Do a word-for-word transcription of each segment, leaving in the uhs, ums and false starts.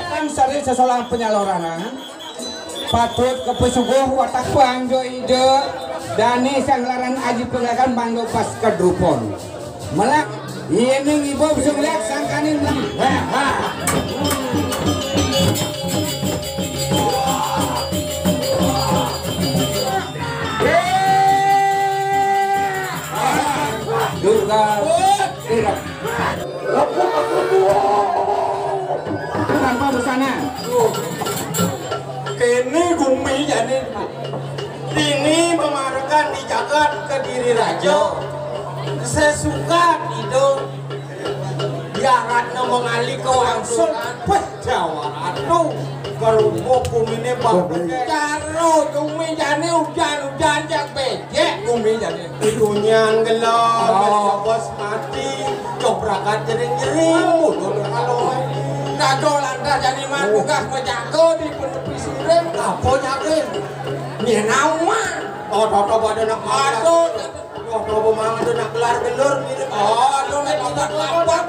Kan sari sesolah penyaloranan. Patut kepesuguh watak panjo ida. Dani sang laran aji pengakan manggo pas kedrupon. Melak, iya ning ibu bisa ngeliat sangkaning. Ha, ha. Durga. Durga. Kenapa di sana? Kene gumi jani. Dini mamarekan di jagat Kediri Raja. Sesuka ida. Biaratna mengalih ke wangsul. Wah, Jawa Ratu. Kerupuk gumine bang. Caro gumi jani ujan-ujan jak becek gumi jani. Dunyan gelem, oh. Bos mati, coprakan jering-jering, mundur kalau. Naga lantas jani man tugas menjaga di penepi siring. Apa jaga? Nyenawa. Oh, toto pada nak. Aduh, toto mangan tu nak gelar gelur mirip. Oh, aduh, nak lapat-lapat.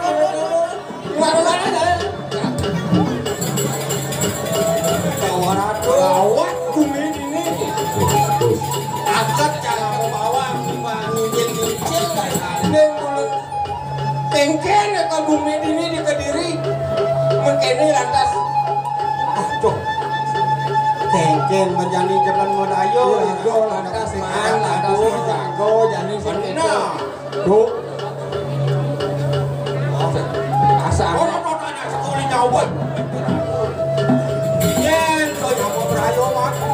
Luar-luar aja. Gawat, gawat bumi ini. Agat cara mau bawang, bang, nyicil-nyicil, bang. Kengken ya kalau bumi ini di Kediri. Mengkene lantas. Aduh. Kengken menjadi jaman modal ayo. Iya, lantas, man, lantas, jago, jani. Benar. Duh. Asa. Ora ana sekuli nyawet. Yen kaya apa brayo mati.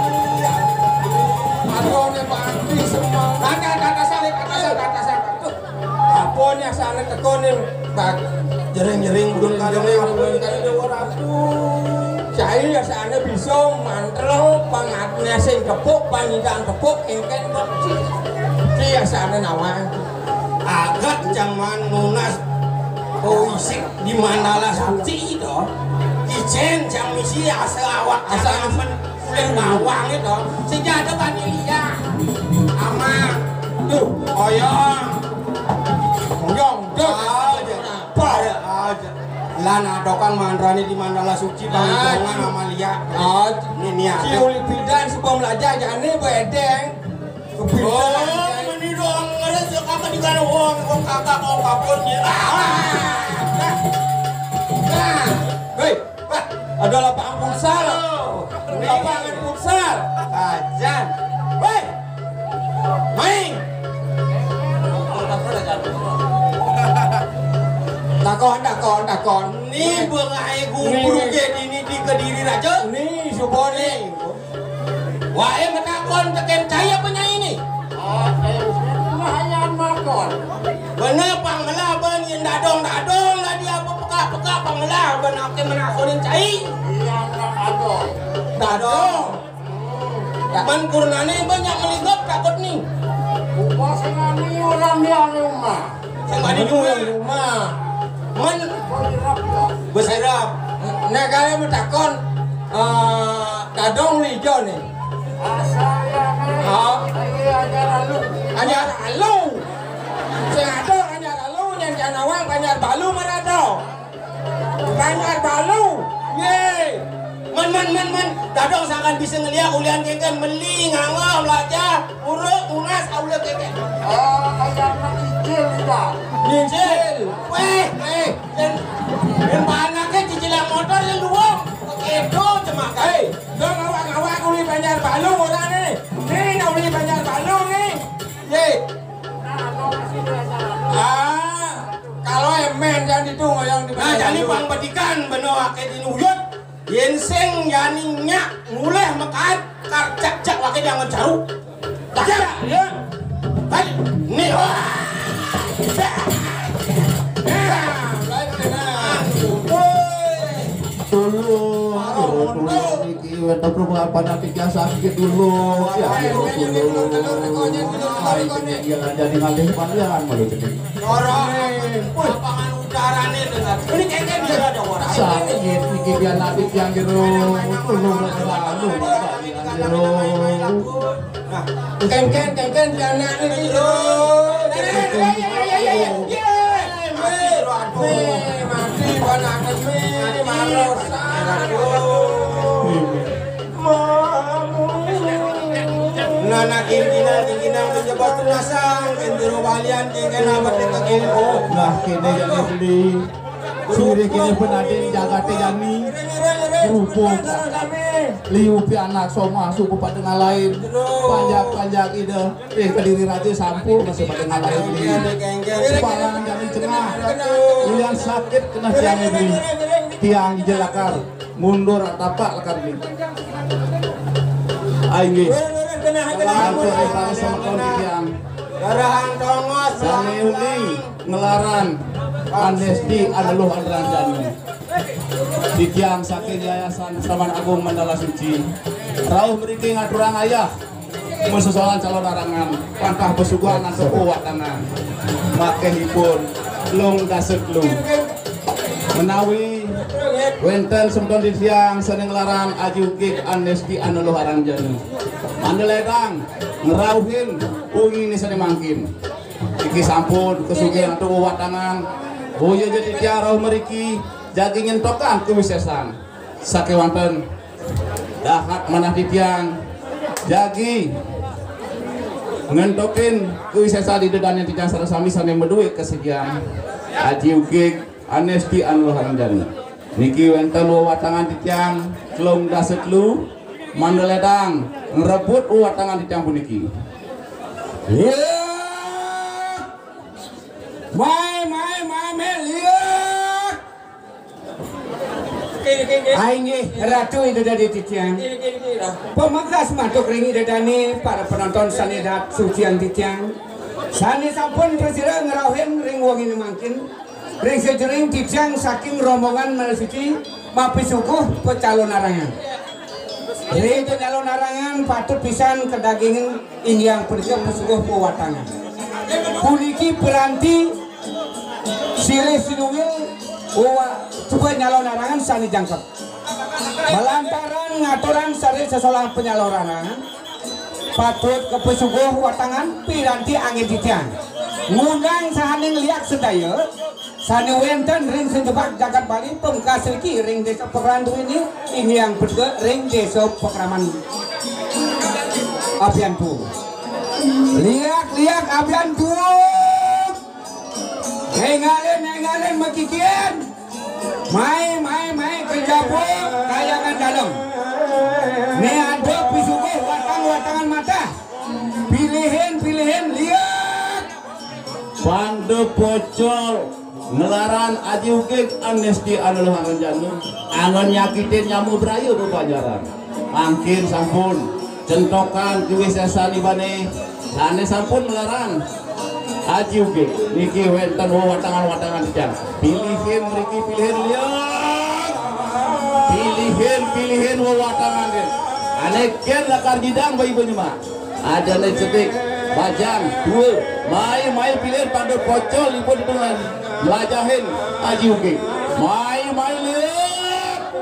Atone mati semua. Kata, kata salib, kata salib, kata salib. Apa ni asane teko ning bak jering-jering burung kalone apa kali ora. Cai asane bisa mantel pangatne sing tepuk, pangidan tepuk, engken kok. Ci asane nawang. Agat jaman nunas puisi di Mandala Suci to. Ijen jam misi asa awak asa amen kulit bawang itu. Sing ada vanili. Aman. Tuh, oyong. Oyong, tuh. Ah, iya. Apa? Iya, aja. Lan adokan mandrane di Mandala Suci, ah, Bang Jongan, Amalia. Ah, ini niat. Si uli bidan sebelum belajar jane bedeng. Oh, meni doang ngene sik apa digana wong, wong kakak, wong kapun ya. Ah. Nah. Nah. Hei, wah, ada lapangan futsal. Oh. Lapangan futsal. Ajan. Hei. Main. Takon, takon, takon. Ni bengai gubru ke dini di Kediri Raja. Ni, subone. Wae matakon teken cai apa nyai ni? Oh, cai sing mahayan makon. Bener pang melah ben yen dadong-dadong lah dia apa pekak-pekak pang melah ben ake menakonin cai. Iya, nak dadong. Dadong. Hmm. Men kurnane banyak meligop takut ni. Upa sing ani orang dia ni umah. Sing bani dua. Rumah. Men bersirap. Nah, kalau mau takon, eh, dadong uli ijo ni. Asal ya, men. Ha? Iya, aja lalu. Aja lalu. Sing ada aja lalu, yang janawang banyak balu mana tau. Banjar Balu. Ye. Men, men, men, men. Dadong sangkan bisa ngeliat ulian kengken meli ngangah belajar urut unas aula kengken. Oh, kayak anak kecil juga. Nyicil. Weh, weh. Dan, dan panaknya cicilan motor yang dua. Kedo cemaka. Hei, dong awak-awak uli Banjar Balu orang ni. Ni nak uli Banjar Balu ni. Ye. Ah, kalau emen jangan itu ngoyong di. Nah, jadi pang petikan beno ake di uyut. Yen sing jani nyak nguleh mekat karcak-cak wake jangan caru. Cak, ya. Hai, ni. Wah. Nah, baik, nah. Woi. Tulung, tulung niki wénten perlu pangapunten tiang sakit dulu. Ya, tulung. Ayo, ya, jadi ngalih panjang malu jadi. Ora, lapangan udarane dengan. Ini kengken dia ada ora. Sakit niki biar nanti tiang jero. Tulung selalu, Pak, jero. Nah, kengken, kengken dia anak ini jero. Mati, mati, banakan, mati, maros. Nana kingkina, kingkina, menjebak tunasang, kentiro balian, kingkina, betik kegil. Oh, nah, kene jadi beli. Suri kene penatin, jagate jani. Kerupuk. Liu pi anak soma, suku pada ngalain. Panjak-panjak ide. Eh, Kediri Raja sampun masih pada ngalahin ini. Sepalan jani cengah. Ulian sakit kena tiang ini. Tiang jelakar. Mundur tapak lekar ini. Ayo nggih. Langsung ayo sama kon tiang. Garahan tongos. Sami uning ngelaran. Anesti aneluh anranjani. Titiang saking Yayasan Saman Agung Mandala Suci. Rauh mriki ngaturang ayah. Mesesolan calon arangan, pantah pesuguhan antuk wewatangan. Makehipun, lung daset lung. Menawi wenten semeton titiang sane nglaran Aji Ugig Anesti Aneluh Aranjana. Mangda ledang ngrauhin wengine sane mangkin. Iki sampun kesugihan antuk wewatangan. Boya ja titiang rauh mriki jagi nyentokan kawisesan. Sakewanten dahat manah titiang jagi ngentokin kawisesan Ida dane titiang sareng sami sane maduwe kasidian Aji Ugig Anesti Aneluh Aranjana. Niki wenten wewatangan titiang telung dasa telu, mangda ledang ngrebut wewatangan titiang puniki. Liak! Mae, mae, mae, mae, liak! Inggih, Ratu Ida dane titiang. Pamekas matur ring Ida dane para penonton sane dahat sucian titiang. Sane sampun prasida ngrauhin ring wengine mangkin. Ring sajeroning titiang saking rombongan Mandala Suci mapisuguh pacalonarangan. Ring pacalonarangan patut pisan kadagingin inggih punika pisuguh wewatangan. Puniki piranti silih sinunggil uwa-, pacalonarangan sane jangkep. Malantaran ngaturang sare sesolahan pacalonarangan, patut kapisuguh wewatangan piranti anggen titiang. Ngundang sahaning liak sedaya, sane wenten ring sajebag jagat Bali, pungkas riki ring Desa Pakraman Duwini, inggih punika ring Desa Pakraman Abianpu. Liak-liak Abianpu. Engalin, engalin makikin. Mae, mae, mae, kejaba kayangan dalem. Ne ada pisuguh watang-watangan matah. Pilihin, pilihin, liak. Panda pocol ngelaran Aji Ugig Anesti Aneluh Aranjana. Anggon nyakitin nyama braya bebanjaran. Mangkin sampun centokan kawisesan ibane. Sane sampun ngelaran Aji Ugig. Niki wenten wewatangan-wewatangan titiang. Pilihin mriki, pilihin liak. Pilihin, pilihin wewatangan. Ane ken lakar nyidang bayi banyu mak. Ada ane cetik, bajang, dua. Mai, mai pilihin panda pocol ibu dengan melajahin Aji Ugig. Mai, mai liak.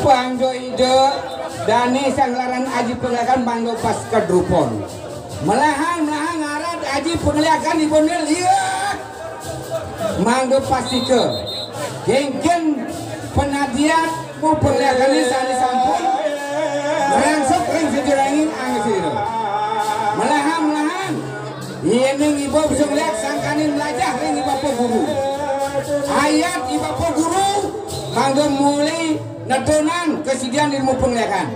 Pangjo Ida dane sanglaran Aji Penglekan mangda pas kadrupon. Melahan, melahan ngaran Aji Penglekan ibune liak. Mangda pastika. Kengken penadian mu Penglekane sane sampun rangsuk ring sajerangin angesira. Melahan, melahan. Yening iba bisa ngliak sangkaning mlajah ring i bapa guru. Ayat i bapa guru mangda muli netunan kasidian ilmu Penglekan.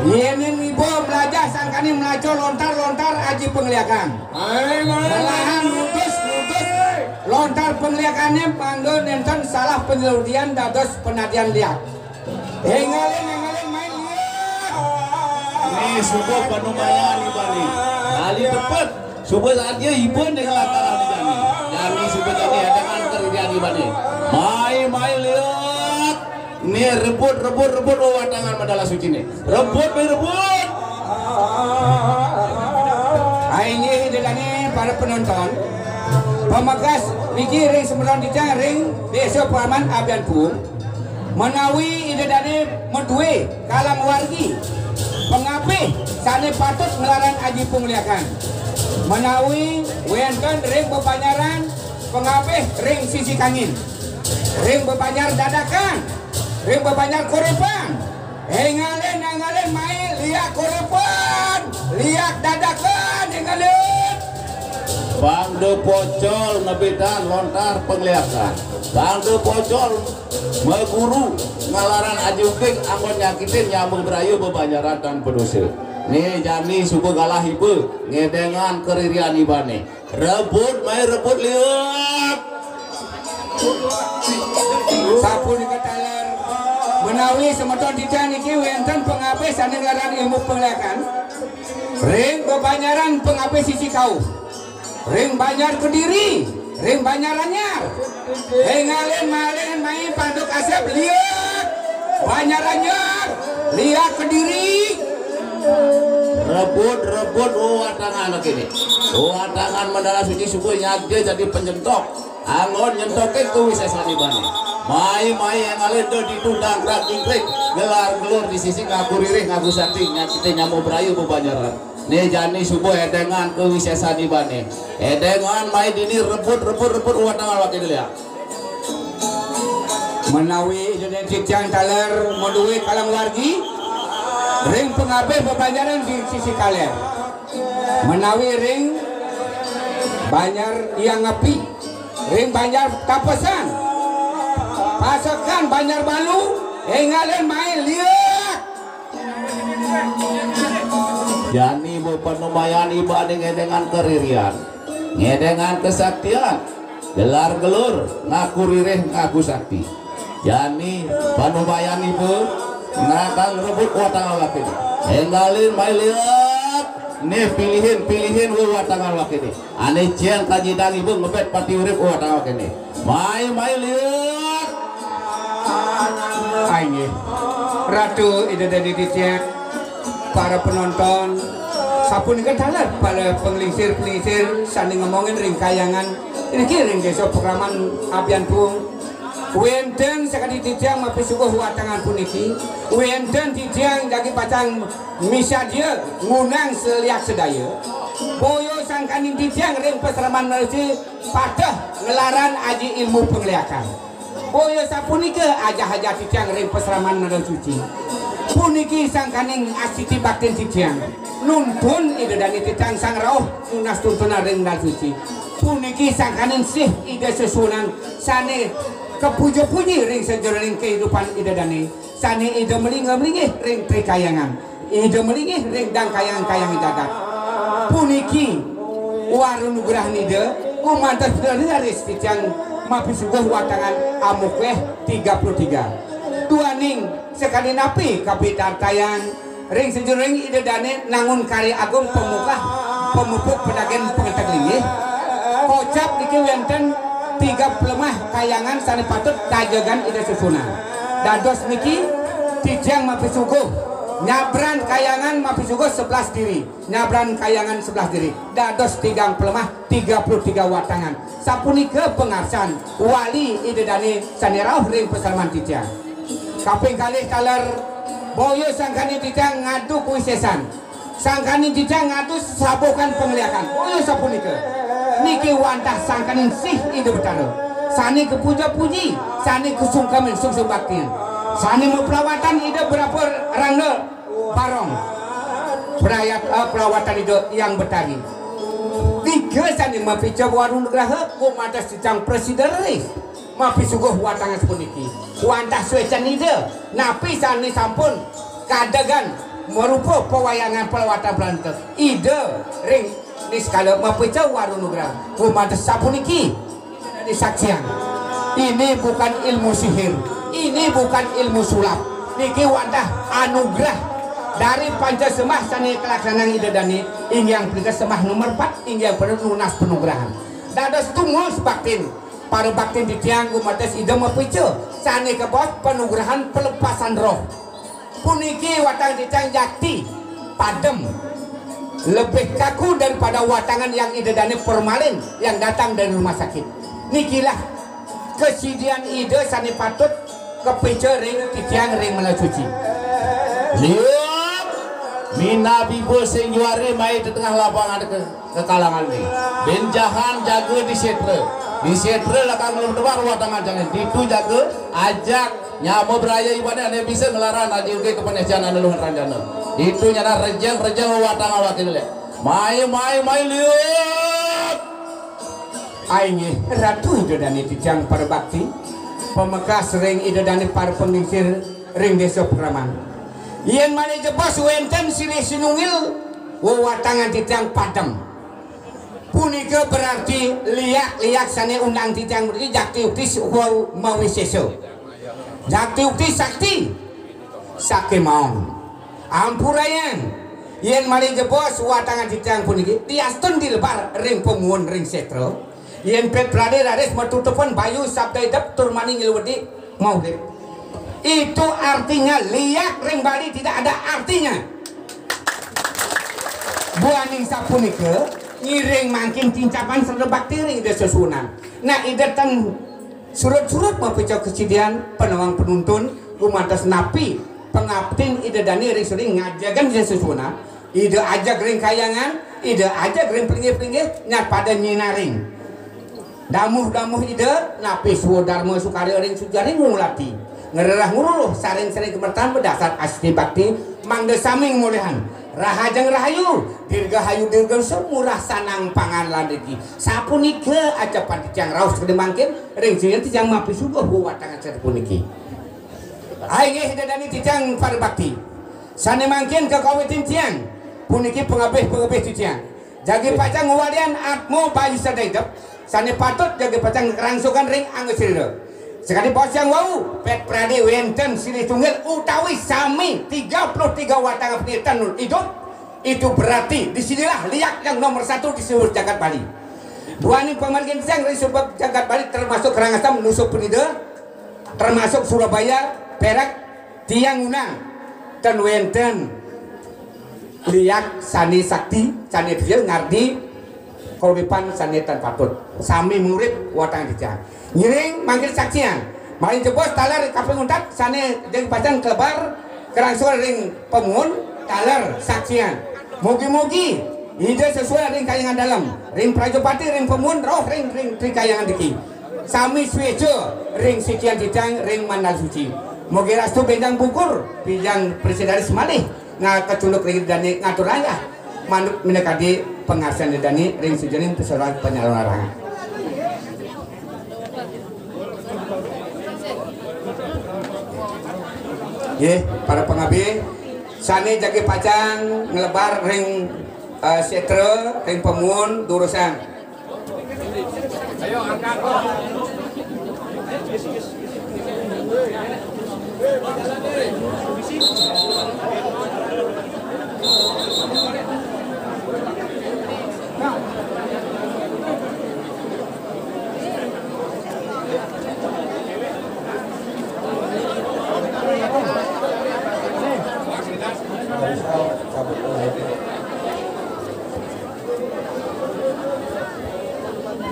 Yening iba mlajah sangkaning mlaca lontar-lontar Aji Penglekan. Malahan nutus-nutus lontar Penglekane mangda nenten salah panyeludian dados penadian liak. Engalin, engalin, mai liak. Nih, suba panumayan ibane. Kali tepet. Suba saja iba ning lataran jani. Jani suba jani adangan kerjaan ibane. Mai, mai liak. Nih, rebut, rebut, rebut wewatangan Mandala Suci nih. Rebut, mai rebut. Inggih, Ida dane para penonton. Pamekas niki ring semeton titiang ring Desa Pakraman Abianpu. Menawi Ida dane maduwe kalang wargi pangapih sane patut nglaran Aji Penglekan. Menawi wenten ring bebanjaran Pengabih ring sisi kangin. Ring bebanjar dadakan. Ring bebanjar kuripan. Énggalin, énggalin, mai liak kuripan. Liak dadakan, énggalin. Pang da pocol ngebitan lontar pengliakan. Pang da pocol maguru ngalaran ajukik anggon nyakitin nyama braya bebanjaran tan padosa. Né jani suba galah iba ngedéngan karirian ibané. Rebut, mai rebut liak. Sapunika taler, menawi semeton titiang niki wénten pengabih sané nglaran ilmu pengliakan, ring bebanjaran pengabih sisi kauh, ring Banjar Kediri, ring Banjar Anyar. Énggalin malih mai panduk asép liak. Banjar Anyar, liak Kediri. Rebut, rebut wewatangan kéné. Wewatangan Mandala Suci suba nyadé dadi penyentok. Anggon nyentokin kawisésan ibané. Mai, mai, énggalin da ditu dangkrak jingkrik, gelar gelur di sisi ngaku ririh, ngaku sakti, nyakitin nyama braya bebanjaran. Né jani suba édéngan kawisésan ibané. Édéngan mai dini rebut, rebut, rebut wewatangan waké liak. Menawi Ida dané titiang taler madué kalang wargi ring pengabih bebanjaran di sisi kaler. Menawi ring Banjar Iang Api, ring Banjar Tapesan, pasekan Banjar Balu, énggalin mai liak. Jani ba panubayan ibané ngedéngan karirian, ngedéngan kasaktian, gelar gelur, ngaku ririh, ngaku sakti. Jani panubayan iba nakal rebut wewatangan waké. Énggalin mai liak, né pilihin, pilihin wewatangan waké. Ané cang kanyidang iba ngebet pati urip, oh, tanggal kéné. Mai, mai liak. Inggih. Ratu Ida dané titiang, para penonton, sapunika taler para penglingsir-penglingsir sané ngemongin ring kahyangan niki ring Désa Pakraman Abiantuung. Wénten sakadi titiang mapisuguh watangan puniki, wénten titiang jagi pacang misadia ngundang seliak sedaya. Boya sangkaning titiang ring pasraman Melayu pateh nglaran aji ilmu pengliakan. Boya sapunika ajah-ajah titiang ring pasraman Melayu. Puniki sangkaning astiti baktin titiang. Nuntun Ida dané titiang sang rauh nunas tuntunan ring Melayu. Puniki sangkaning sih Ida sesuunan sané kapuja-puji ring sajeroning kahidupan Ida dané, sané Ida malingga-malinggih ring trikayangan, Ida malinggih ring dang kayangan-kayangan jagat. Puniki waru nugrahan Ida, gumantos leres titiang mapisuguh watangan amukwéh tiga puluh tiga. Duaning sakadi napi kapidartayang ring sajeroning Ida dané nangun karya agung pamukah, pamupuk, padagén, pangeteg linggih. Kocap niki wénten tiga plemah kayangan sané patut kajegang Ida susunan. Dados niki titiang mapisuguh nyabran kayangan mapisuguh sebelas diri, nyabran kayangan sebelas diri. Dados tigang plemah tiga puluh tiga watangan. Sapunika pangarsan wali Ida dané sané rauh ring pasraman titiang. Kaping kalih taler, boya sangkaning titiang ngadu kawisésan. Sangkaning titiang ngadu sabukan pangliakan. Boya sapunika. Niki wantah sangkaning sih Ida Betara. Sané kapuja-puji, sané kasungkemin sungsung baktin. Sané mapalawatan Ida berapa rangda barong. Prayat, eh, pelawatan Ida Hyang Betari. Tiga sané mapica waru nugraha, gumantos titiang prasida ris mapisuguh watangan sapuniki. Wantah suécan Ida, napi sané sampun kadegang marupa pawayangan pelawatan pelawatan Ida ring niskala mapica waru nugraha. Gumantos sapuniki. Jadi saksian. Ini bukan ilmu sihir, ini bukan ilmu sulap. Niki wantah anugerah dari panca sembah sané kalaksanaan Ida dané, inggih punika sembah nomor empat, inggih punika nunas panugrahan. Dados tunggal baktin, para baktin titiang gumantos Ida mapica, sané kabaos panugrahan pelepasan roh. Puniki watangan titiang jakti, padem, lebih kaku daripada watangan yang Ida dané formalin yang datang dari rumah sakit. Nikilah kasidian Ida sané patut kapica ring titiang ring Melayu Suci. Liuk, minab iba sing juari mai tetengah lapangan ke, kekalangan ni. Bin jahan jaga di sétra. Di sétra lakar ngelubar watangan cangé. Ditu jaga ajak nyama braya ibané ané bisa ngelaran aji ugé kapanehjan ané luhun ranjana. Ditu nyana rejeng-rejeng watangan wakin lé. Mai, mai, mai, liuk. Inggih, Ratu Ida Dané titiang para bakti, pamekas ring Ida Dané para panglingsir ring Désa Pakraman. Yén malih jebos wénten silih sinunggil, wewatangan titiang padem. Punika berarti liak-liak sané undang titiang mriki jakti ukti wau mawisésa. Jakti ukti sakti sakémaon. Ampurayang, yén malih jebos watangan titiang puniki diastun dilebar ring pamuun ring sétra. Yén pét pradé raris matutupan bayu sabda idep tur mani ngilu wedi maurip. Itu artinya liak ring Bali tidak ada artinya. Buaning sapunika, ngiring mangkin tincapan sareng bakti ring Ida Sesuunan. Nah, Ida tan surut-surut mapica kasidian panawang panuntun, gumantos napi pangaptin Ida Dané ring suring ngajegang Ida Sesuunan. Ida ajeg ring kahyangan, Ida ajeg ring plinggih-plinggih, nyak pada nyinaring. Damuh-damuh Ida, napi swadarma sukarya ring sujaring ngulati. Ngrereh ngruruh saring-saring kamertan madasar asti bakti, mangda sami ngamolihang. Rahajeng rahayu, dirgahayu dirgawasa, murah sanang pangan lan rejeki. Sapunika acapan titiang rauh sakadi mangkin, ring sira titiang mapisuguh wewatangan sapuniki. Inggih Ida Dané titiang para bakti. Sané mangkin kakawitin tiang, puniki pangabih-pangabih titiang. Jagi pacang ngwalian atma bayu sabda idep, sané patut jagi pacang karangsukan ring angga srira. Sakadi baos tiang wau, pét pradé wénten silih tunggil utawi sami tiga puluh tiga watangan puniki tan idup, itu berarti di sinilah liak yang nomor satu di seluruh jagat Bali. Duaning pamargin tiang ring seluruh jagat Bali termasuk Karangasem, Nusa Penida, termasuk Surabaya, Perak, tiang ngundang tan wénten liak sané sakti, sané bisa ngardi kauripan sané tan patut. Sami murid watang titiang. Ngiring mangkin saksian. Malih jebos taler kaping untat sané jagi pacang klebar karangsukan ring pamuun taler saksian. Mugi-mugi Ida Sesuunan ring kahyangan dalem, ring prajapati, ring pamuun rauh ring, ring tri kahyangan driki. Sami suéca ring sikian titiang ring mandala suci. Mugi restu bénjang pungkur, bénjang presidaris malih ngakacunduk ring dané ngatur ayah. Manut minakadi pangarsan dané ring sujaning peserta panyalonarangan. Nggih, para pangabih, sané jagi pacang nglebar ring, eh, sétra, ring pamuun, durusang.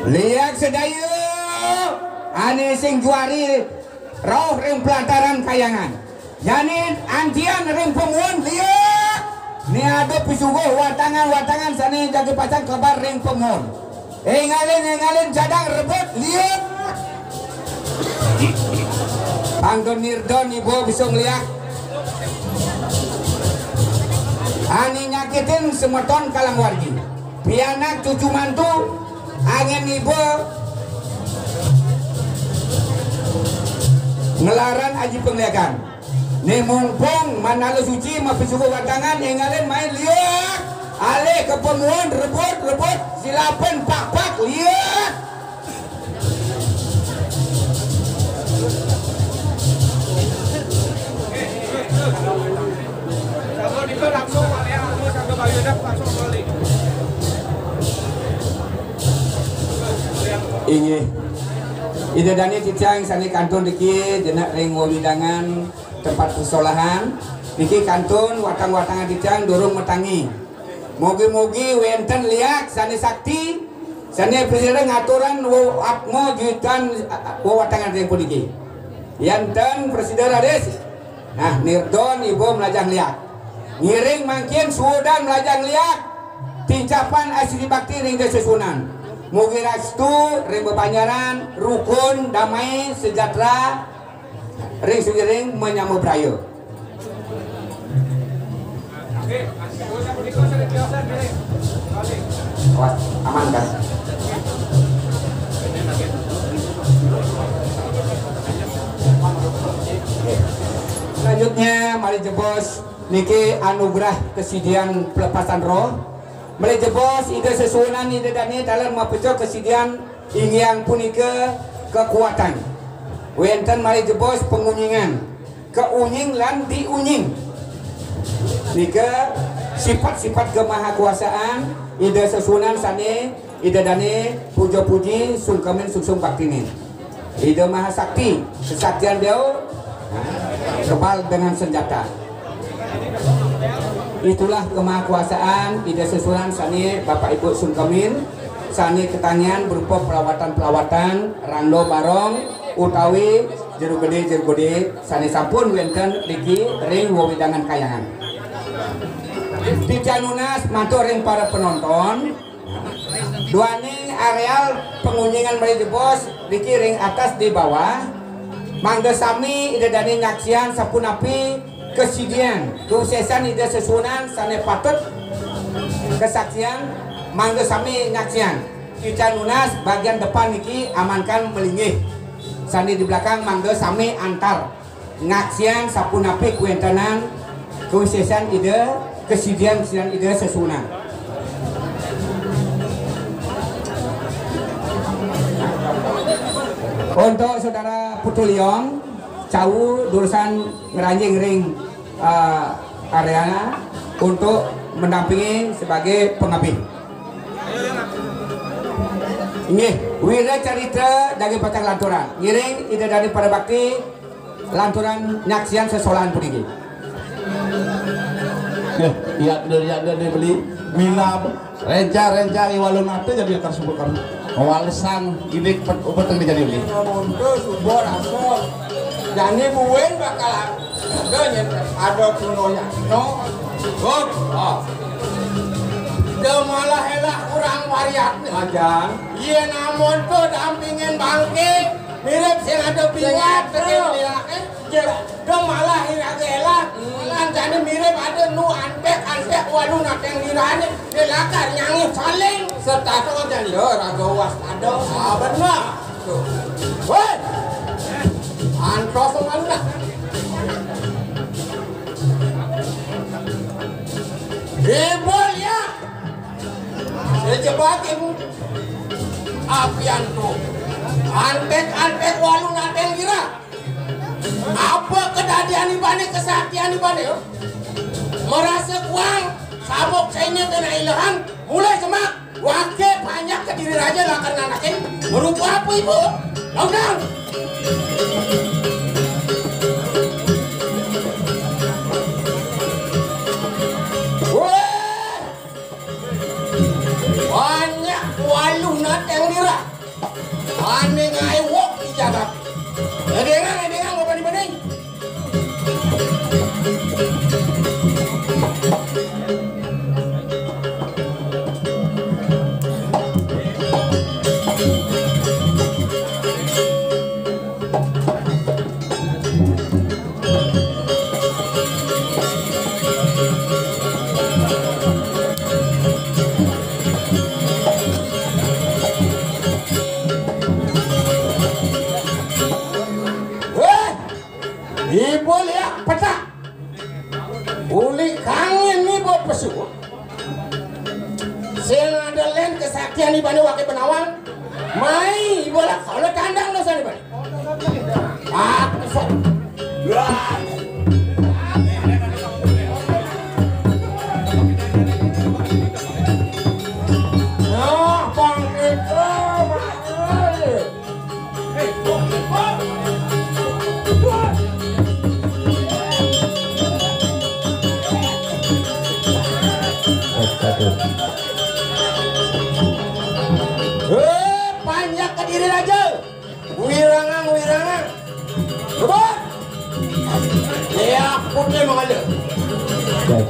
Liak sadaya ané sing juari rauh ring pelataran kahyangan. Jani antian ring pamuun liak. Né ada pisuguh watangan-watangan sané jagi pacang klebar ring pamuun. Éngalin, éngalin, jadang rebut liak. Panggon nirdon iba bisa ngeliak. Ané nyakitin semeton kalang wargi. Pianak cucu mantu, anggén iba ngelaran aji pangliakan. Né mumpung mandala suci mapisuguh watangan, éngalin main liak. Alih ka pamuun, rebut, rebut, silapan, pak, pak, liak. Inggih. Ida dané titiang sané kantun niki jenek ring wewidangan tempat persolahan. Niki kantun watang-watangan titiang durung matangi. Mugi-mugi wénten liak sané sakti, sané prasida ngaturang we-, atma juitan, a-, a-, wewatangan ring puniki. Yén ten prasida raris, nah, nirdon iba mlajah liak. Ngiring mangkin suudan mlajah liak. Tincapan asti bakti ring Ida Sesuunan. Mugi restu ring bebanjaran, rukun, damai, sejahtera, ring sugiring manyama braya. Awas, aman kan? Selanjutnya, malih jebos niki anugerah kesidian pelepasan roh. Malih jebos Ida Sesuunan Ida Dane taler mapeca kesidian, inggih punika kekuatan. Wenten malih jebos pengunyingan, keunying lan diunying. Nika sifat-sifat kemahakuasaan Ida Sesuunan sane Ida Dane puja-puji, sungkemin sungsung baktinin. Ida Maha Sakti, kesaktian beliau kebal dengan senjata. Itulah kemahakuasaan Ida Sesuunan sane Bapak Ibu sungkemin, sane ketangian berupa pelawatan-pelawatan rangda barong utawi jero gede-jero gede sane sampun wenten niki ring wewidangan kayangan. Titiang nunas matur ring para penonton, duaning areal pengunyingan malih jebos niki ring atas di bawah, mangda sami Ida Dane nyaksian sapunapi kesidian, kawisesan Ida Sesuunan sane patut kasaksian, mangda sami nyaksian. Titiang nunas bagian depan niki amankan malinggih. Sane di belakang mangda sami antar ngaksian sapunapi kawentenan kawisesan Ida, kesidian-kesidian Ida Sesuunan. Untuk Saudara Putu Liong, cau durusang ngranjing ring, eh, arena untuk mendampingi sebagai pengabih. Inggih, wira carita daging pacang lanturang. Ngiring Ida Dane para bakti lanturang nyaksian sesolahan puniki. Yah, iya, iya, iya, beli. Mila, renca, renca, iwalun ate jadi akar subur kan. Walesan, ini pet-, upet yang jadi beli. Monto, subur, asor. Jani buin bakal ada nyen, ada kuno ya. No. Good. Oh. Dia malah elah kurang variat nih. Aja. Iya, namun tuh dampingin bangke. Mirip sing ada bingat, sing ada. Dia, eh, dia, dia malah iraga elah. Hmm. Malah jani mirip ada nu antek, antek, waduh, nateng dirane. Dia lakar nyangu saling. Serta tuh jani, ya, raga waspada. Ah, benar. Tuh. Woi. Antos malu dah. Ribul ya. Sejebak ibu. Apian tuh. Antek-antek walu nateng gira. Apa kedadian ibane, kesaktian ibane, yo? Merasa kuang, sabuk sainya kena ilahan, mulai semak. Wake panjak kediri raja lakar nanakin. Berupa apa, Ibu? Laudang. Wah! Banyak walu nateng lira. Ane ngaiwok di jagat. Edengang, edengang, bapak di bening. Weh! Ibu liak petak. Uli kangin ni bawa pesu. Sing ada len kesaktian ibane wake penawang. Mai ibu lah kalau tandang dosa ni bane. Aku sok. Wah. Nah, bang itu, Mas. Eh, panjak kediri raja. Wirangang, wirangang. Rebut. Ya, putih mengada. Baik.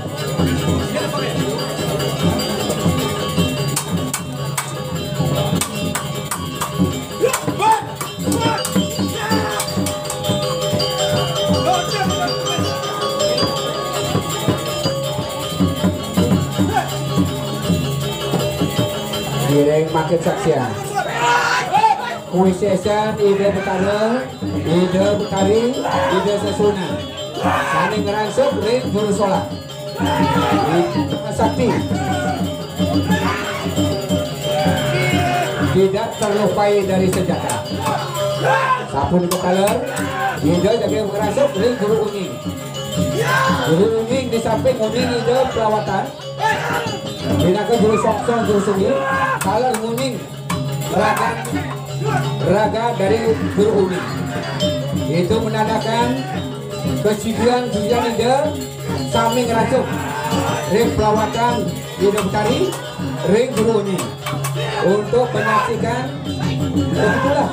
Ring makin saksian. Kuisesan Ida Betara, Ida Betari, Ida Sesuunan. Sané ngrangsuk ring juru solah. Ida Sakti. Tidak terlupai dari senjata. Sapunika taler, Ida jagi ngrangsuk ring juru unying. Juru unying di samping unying Ida pelawatan. Pinaka juru songsong, juru sungi, taler ngunying raga, raga dari juru unying. Itu menandakan kesidian-sidian Ida sami ngrangsuk ring pelawatan Ida Betari ring juru unying. Untuk menyaksikan, begitulah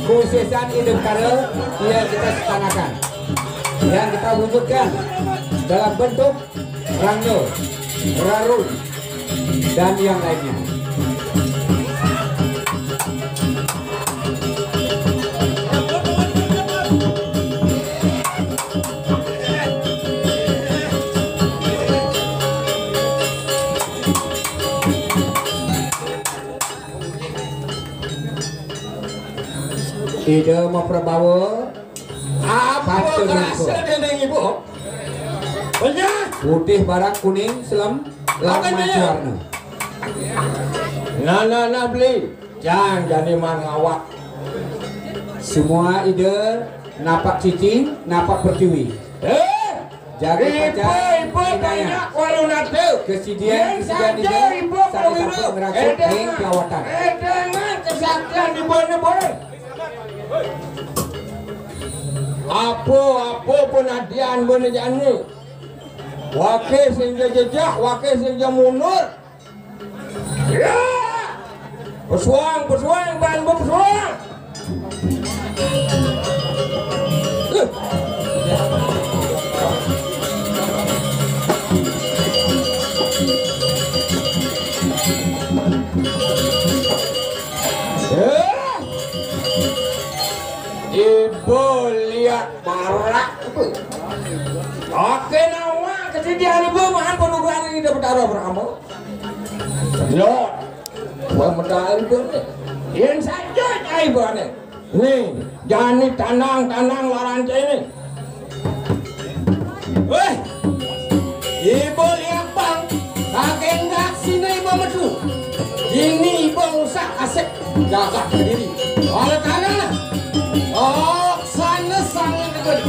kuisesan Ida Betara yang kita sestanakan, yang kita wujudkan dalam bentuk rangda, raru, dan yang lainnya. Ida maprabawa apa kerasa déning ibu? Benyah. Putih barak kuning selem lan mancuwarna. Nah, nah, nah, beli. Jang jani man ngawak. Semua Ida napak cicing, napak pertiwi. Eh, jaga pacang ibu, ibu inayah. Banyak walu nate. Kesidian, kesidian saja Ida ibu sami sampun ngrangsuk ring pelawatan. Edangan kesaktian ibu ne boleh. Apa-apa penadian bene jani. Wakil sing ja jejeh, wakil sing ja mundur. Ya! Pesuang, pesuang, ban pesuang. Eh! Ibu lihat barak. Oke, nawa kejadian ibu mahan penugaran ini dapat arah berama. Lo, gua medal ibu nih. Yang saja cai bane. Nih, jani tanang-tanang larante ini. Wéh, ibu liak bang, kakek nggak sini ibu metu. Ini ibu rusak asik, gagah sendiri. Oleh karena, oh, sana sangat dekat.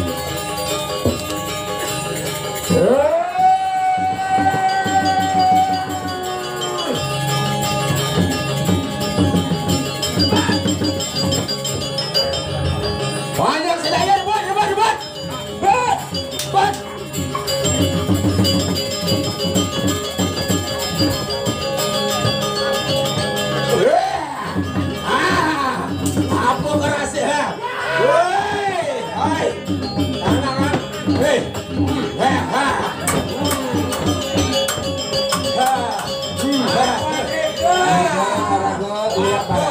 Banyak sedaya, rebut, rebut, rebut. Bat! Bat! Ah! Apa kerasa, ha? Woi! Hai! Anak-anak! Hei! Ha, ha! Ha! Hmm, ha! Apa? Apa? Apa? Apa?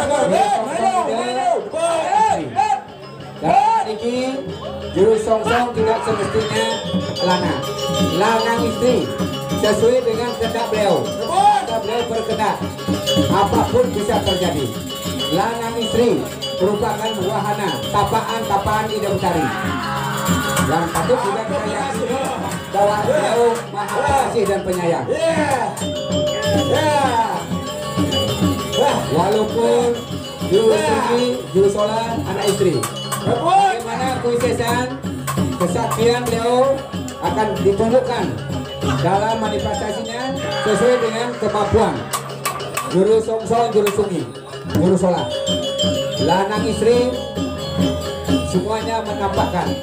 Apa? Apa? Dan niki juru songsong tidak semestinya lanang. Lanang istri sesuai dengan kehendak beliau. Kehendak beliau berkehendak. Apapun bisa terjadi. Lanang istri merupakan wahana tapaan-tapaan Ida Betari. Yang patut juga kita yakini bahwa beliau maha pengasih dan penyayang. Walaupun juru suci, juru solah, anak istri. Bagaimana kuisesan, kesaktian beliau akan ditunjukkan dalam manifestasinya sesuai dengan kemampuan. Juru songsong, juru sungi, juru solah. Lanang istri, semuanya menampakkan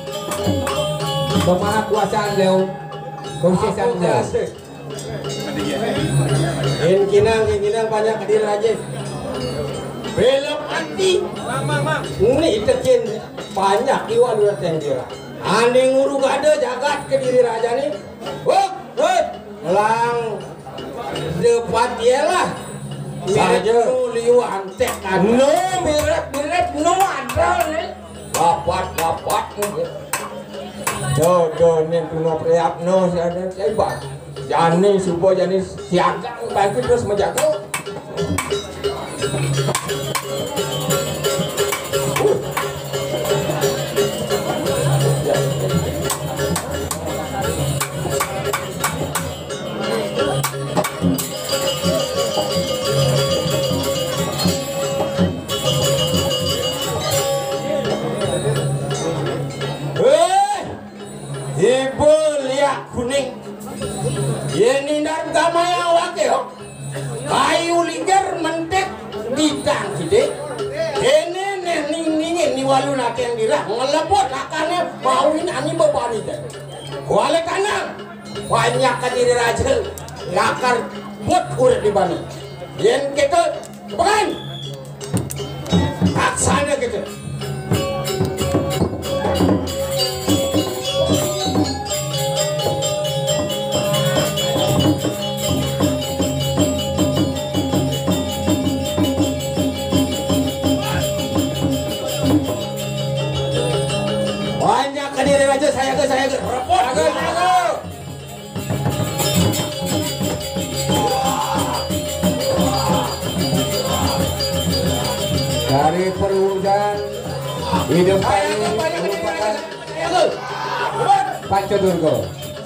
kemahakuasaan beliau, kuisesan beliau. Kin kinang, kin kinang banyak hadir aja. Belok anti. Ini itekin banyak iwan udah tenggira. Ane nguru gada jagat Kediri Raja nih. Hop, hop. Lang depat ialah. Mirip saja. Nu liu antek ada. No, mirip, mirip, no ada nih. Dapat, dapat. Do, do, ning tuna priap no, si ada, si hebat. Jani, suba jani siaga, bagi terus menjaga. Hei, ibu liak kuning. Yén indar gamayang waké, yo. Kayu liger mentik bidang gedé. Kéné né ning-ningin ni walu nateng dirah ngelebut akané mawin ani bebanité. Kualé kanang, banyak kediri raja, lakar but urip di bani. Yén kéto, bukan. Laksana kéto. Banyak kediri raja, saya ke, saya ke, repot. Bagus, bagus. Dari perwujudan hidup kami merupakan Panca Durga.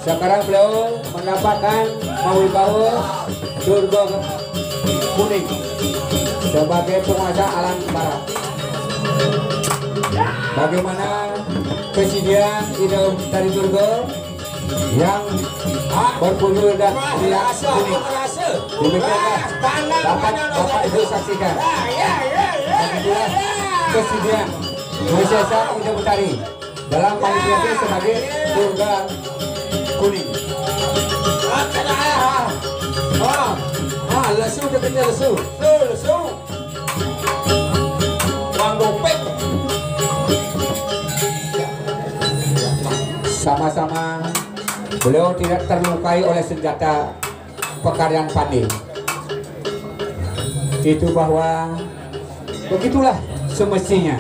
Sekarang beliau mendapatkan mawibawa Durga Kuning sebagai penguasa alam barat. Bagaimana kesedihan hidup dari Durga yang berpuyul dan riang kuning. Demikianlah dapat Bapak Ibu saksikan. Begitulah kesedihan Mesiasa Ida Betari dalam panitia sebagai Durga Kuning. Ah, ah, ah, lesu dia kena lesu. Lesu, lesu. Uang dopek. Sama-sama beliau tidak terlukai oleh senjata pekaryan Pande. Itu bahwa begitulah semestinya.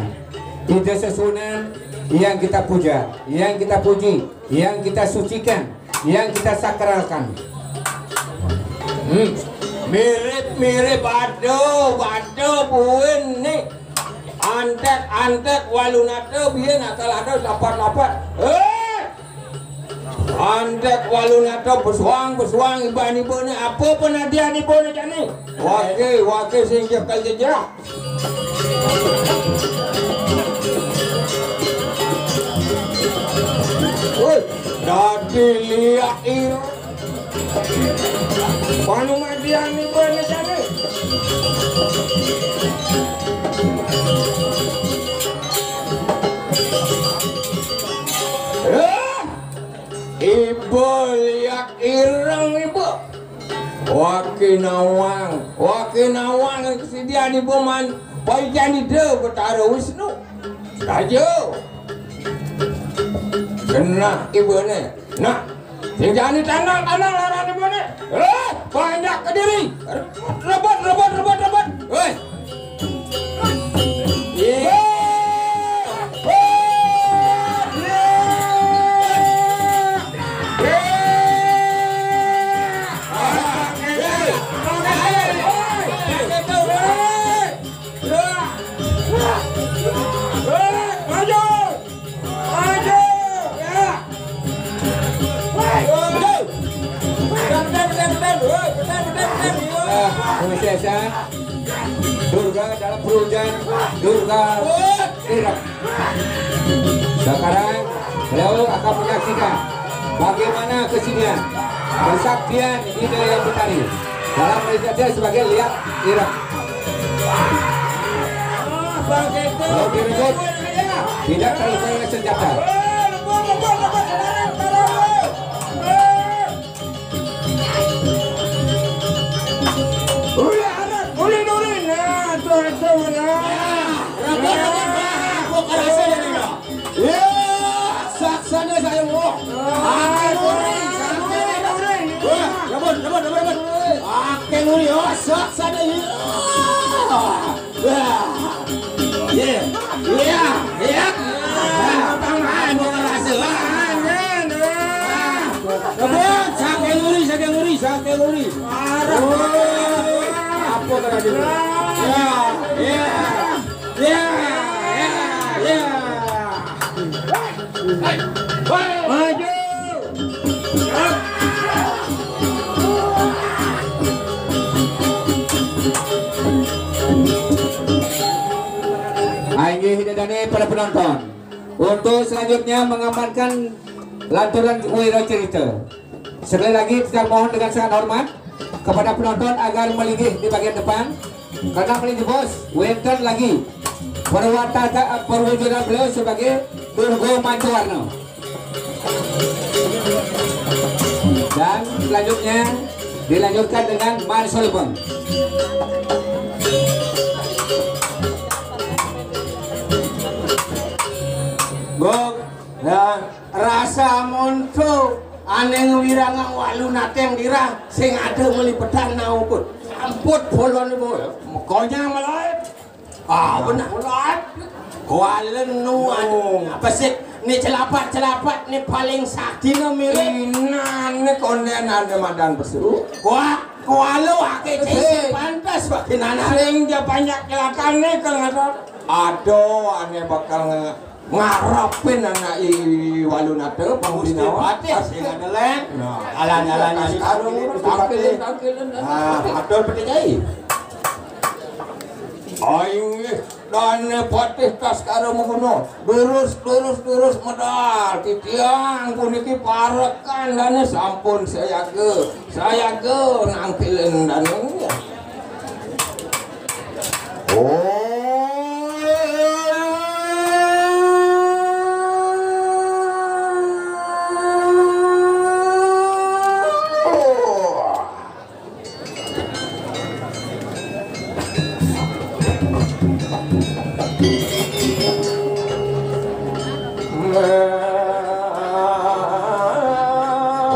Ida Sesuunan yang kita puja, yang kita puji, yang kita sucikan, yang kita sakralkan. Hmm. Mirip-mirip ada, ada buin ni. Antek-antek walunata biyen akal ada lapat-lapat. Eh! Antek walunata besuang-besuang iban ibune apa penadian ibune jani? Wake, wake sing jekel jejak. Woi, dadi liak ir. Panumadian ibune jani. Eh, ibu liak ireng ibu. Wake nawang, wake nawang sedian ibu man paijan ida Betara Wisnu. Raja. Genah ibune. Nah, sing jani tandang-tandang laran ibune. Eh, banyak kediri. Rebut, rebut, rebut, rebut. Woi. Iya. Maju! Maju! Ya! Maju! Nah, Mesiasa Durga dalam perwujudan Durga Ireng. Sekarang beliau akan menyaksikan bagaimana kesenian kesaktian Ida Hyang Betari dalam melihat dia sebagai liak ireng. Kalau direbut, tidak terluka oleh senjata. Uli arat, uli nuri. Nah, tuh, tuh, nah. Rebut, rebut, rebut. Aku kerasa dari lo. Ya, saksana saya, wah. Akan uri, saksana uri. Wah, rebut, rebut, rebut, rebut. Akan uri, oh, saksana, ya. Wah. Ya. Ya, ya. Nah, tangan, gua ngerasa. Wah. Rebut, sakan uri, sakan uri, sakan uri. Wah. Ya, ya, ya, ya, ya. Maju. Ah, inggih, Ida Dane, para penonton. Untuk selanjutnya mengamankan lanturan wira cerita. Sekali lagi, kita mohon dengan sangat hormat kepada penonton agar melinggih di bagian depan, karena melinggih bos, wenten lagi perwata-, perwujudan beliau sebagai Durga Mancuwarna. Dan selanjutnya dilanjutkan dengan Mansulipun. Bok, ya, rasa monto aneng wirangang walu nateng dirah sing ada melipetan naukut. Amput polon ibu. Makanya mulai. Ah, benar. Mulai. Kuala nu anu, apa sih? Ni celapat-celapat ni paling sakti no mirip. Inan ni konden ada madan pesu. Kuah, kuala wake cai pantas wake nana. Sing dia banyak celakane kalau ngatur. Aduh, ane bakal nge-, ngarepin anak i walu nate, Gusti Patih sing ada leng. Nah, alan-alan si karung, tangkilin, tangkilin. Ah, atur peti cai. Aing dane Patih Taskara Maguna. Durus, durus, durus medal. Titiang puniki parekan dane sampun sayaga. Sayaga nangkilin dane. Oh.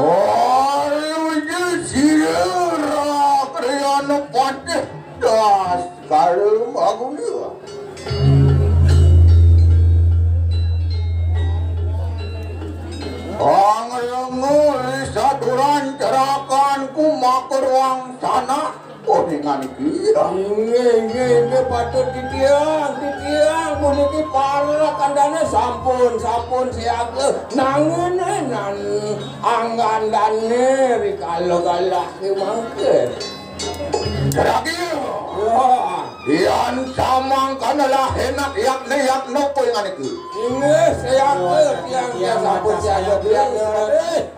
Ayo, sira Rakriyana Patih Taskara Maguna. Anglenga lisaturan cerakanku makurwang sana kuningan iki. Inggih, inggih, inggih, patut titiang, titiang, puniki para kandhane sampun, sampun siaga. Nanging nan anggandane rikala galah kemangke. Ragi. Wah. Yan samangkana lah enak yakne yakno kowe ngan iki. Inggih, siaga, tiang, tiang sampun siaga, tiang, tiang.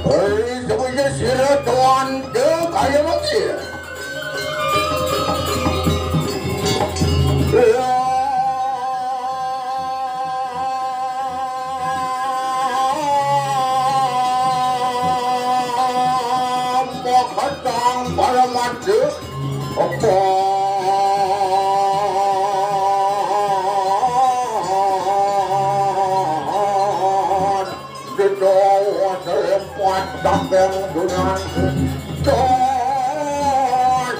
Hei, semuanya sira tuan de kaya mungkin. Ya. Pakatang para mati. Apa? Ditawa serempat saking dungan.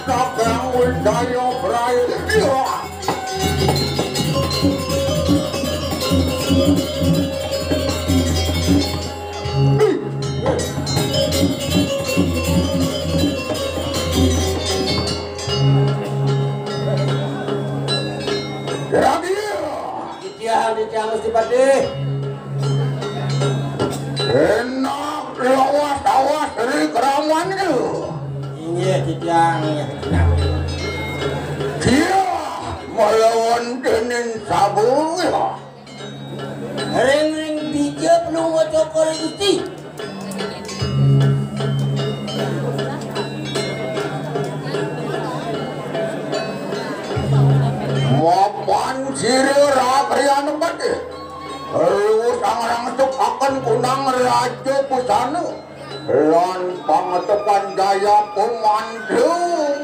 Saking Wijaya Brai. Ya. Rabi. Titiang, titiang Gusti Patih. Enak lawas-lawas Sri Kraman itu. Inggih, titiang. Dia melawan dening sabu ya. Ring-ring bija pelungguh cokor Gusti. Mapan sira Rakriyana Patih. Lu sang rangsuk akan kunang raja busana. Lan pangetepan daya pemandu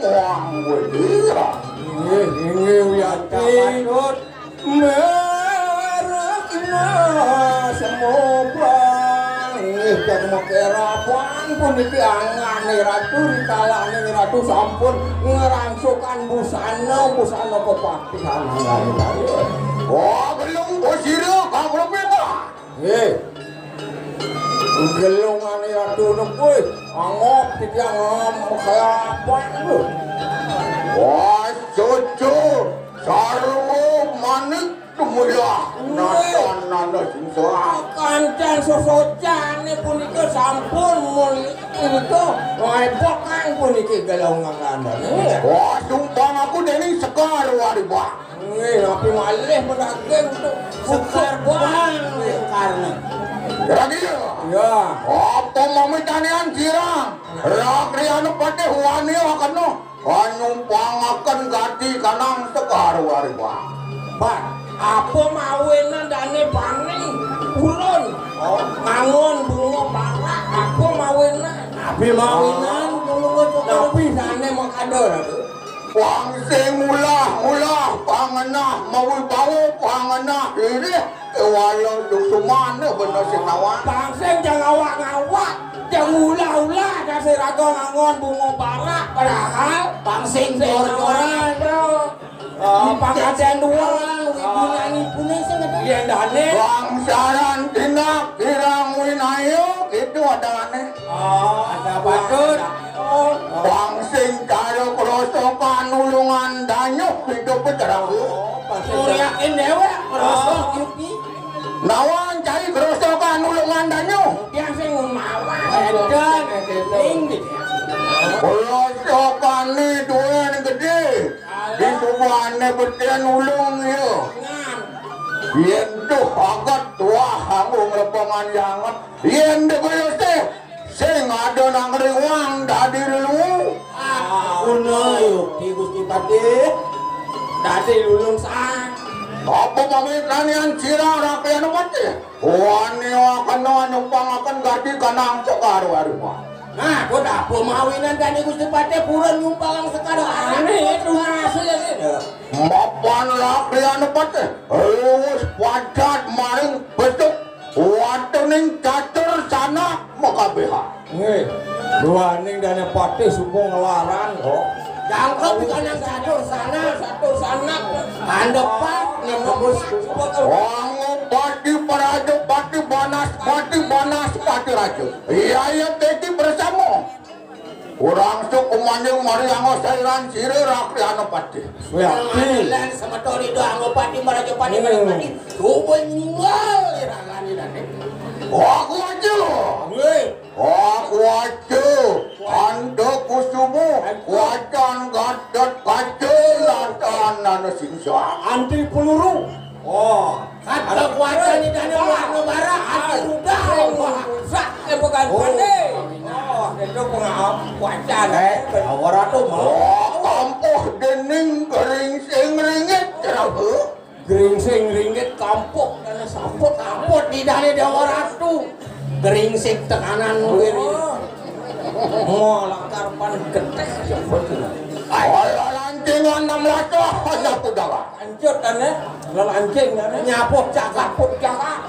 muang wedira. Inggih, inggih, Wiyanti. Merekna semobang. Inggih, kang makerapan puniki anggane ratu, rikalane ratu sampun ngerangsukan busana, busana kepatihan anggane ratu. Wah, belum bosira, kang Rupita. Nggih. Gelungane ratu nepui. Angop, titiang angop, kaya apa itu? Wah, cucu, sarwo manik, tumulah. Natan nana singsa. Kancan sosocan punika sampun mul itu. Ngaipokan puniki galau ngangandane. Wah, sumpang aku dening Sekar Waribah. Wih, api malih pedaging tu. Sekar buang. Karena. Kira-kira. Ya. Apa mamitanian sirang? Rakriana patih wani akena. Panyumpangaken gati kanang Sekar Waribah. Pak, apa mawinan dane bani purun? Oh, ngangon bunga barak. Apa mawinan? Tapi mawinan, bunga barak. Tapi dane makada, Ratu. Pang sing ulah-ulah, pangenah mawibawa, pangenah irih, kewala duk sumana bena sinawan. Pang sing jang awak-awak, jang ulah-ulah, dasar raga ngangon bunga barak, padahal pang sing jor-joran. Oh, pang aden dua. Wibunani pune sing ada. Yen dane. Bangsaran tindak kirang winaya, gitu adane. Oh, ada patut. Bang sing karo krosokan ulungan danyuh hidup teranggu. Suryakin dewek, krosok yuki. Nawan cai krosokan ulungan danyuh. Yang sing mawa. Edan, edan. Krosokane duwen gede. Di tubuhane beten ulung ya. Yen tuh agat tuah aku ngelepongan yanget. Yen degayose sing ada nang riwang dadi lelu. Guna yukti Gusti Patih. Dadi lulung sang. Apa pamit lanian sira rakyana patih? Wani kena nyumpang akan gati kanang Sekar Waribah. Nah, kok apa mawinan dadi Gusti Patih purun nyumpang Sekar? Aneh itu nasi ya sih. Mapan rakyana patih. Luwes padat maring besuk. Watuning catur sanak makabeha. Nggih. Duaning dane patih suka nglarang kok. Jangkep di kanang catur sanak, catur sanak. Kandepan nembus. Wong pati praja pati banas pati banas pati raja. Iya, iya, teti bersama. Urang suk kumanjing mari anggo sairan sira rakyana patih. Lan semeton itu anggo pati maraja pati maraja pati. Coba nyunggal iragani dane. Aku aja. Weh. Aku aja. Anda kusumu. Wajan gadat kaca lantanan singsa. Anti peluru. Oh. Ada kuaca ni dana warna bara, ada sudah. Rusak, eh, bukan pandai. Oh, itu pengawa kuaca. Eh, awara tu mau. Oh, kampuh dening geringsing ringit, cerabu. Geringsing ringit kampuh dana samput, samput di dana Dewa Ratu. Geringsing tekanan ngiri. Oh, lakar pan geteh samput. Ay. Ala lancingan enam belas hanya tu dawa. Lanjut, kan, ya? Lalu anjing, kan, ya? Nyapuh cakap, puh cakap.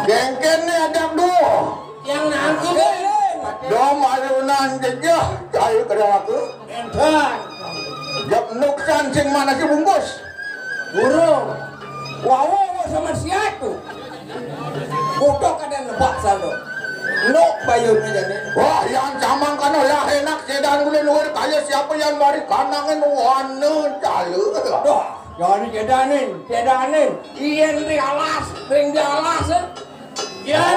Gengken ni ada dua. Yang nangkep. Dom alunan jejah, cai kerja aku. Entan. Jap nuksan sing mana si bungkus. Burung. Wawo sama siatu. Kutuk ada nebak salo. Nuk bayun aja nih. Wah, yang camang kan lah enak sedan gula luar kaya siapa yang mari kanangan wana cale. Doh, jadi sedanin, sedanin. Iyan di alas, ring di alas. Yan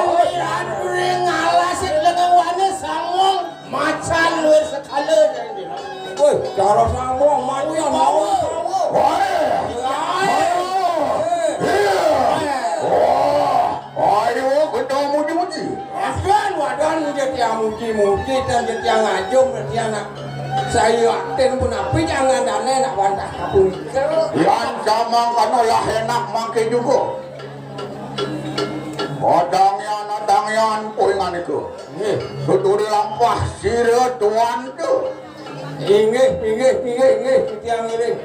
ring alas lengan wana sangong. Macan luwih sekala dari dia. Woi, cara sambung, mau ya, mau. Woi. Iya. Iya. Wah, ayo kita muji-muji. Adan, wadan, dia tiang muji-muji, dan dia tiang ngajum, dia tiang nak. Saya aten pun api jangan dane nak bantah kapun. Yang sama kan lah enak mangke juga. Odang yan, odang yan, poingan itu. Nggih. Tuturi lampah sira tuan tu. Inggih, inggih, inggih, inggih, titiang ngiring.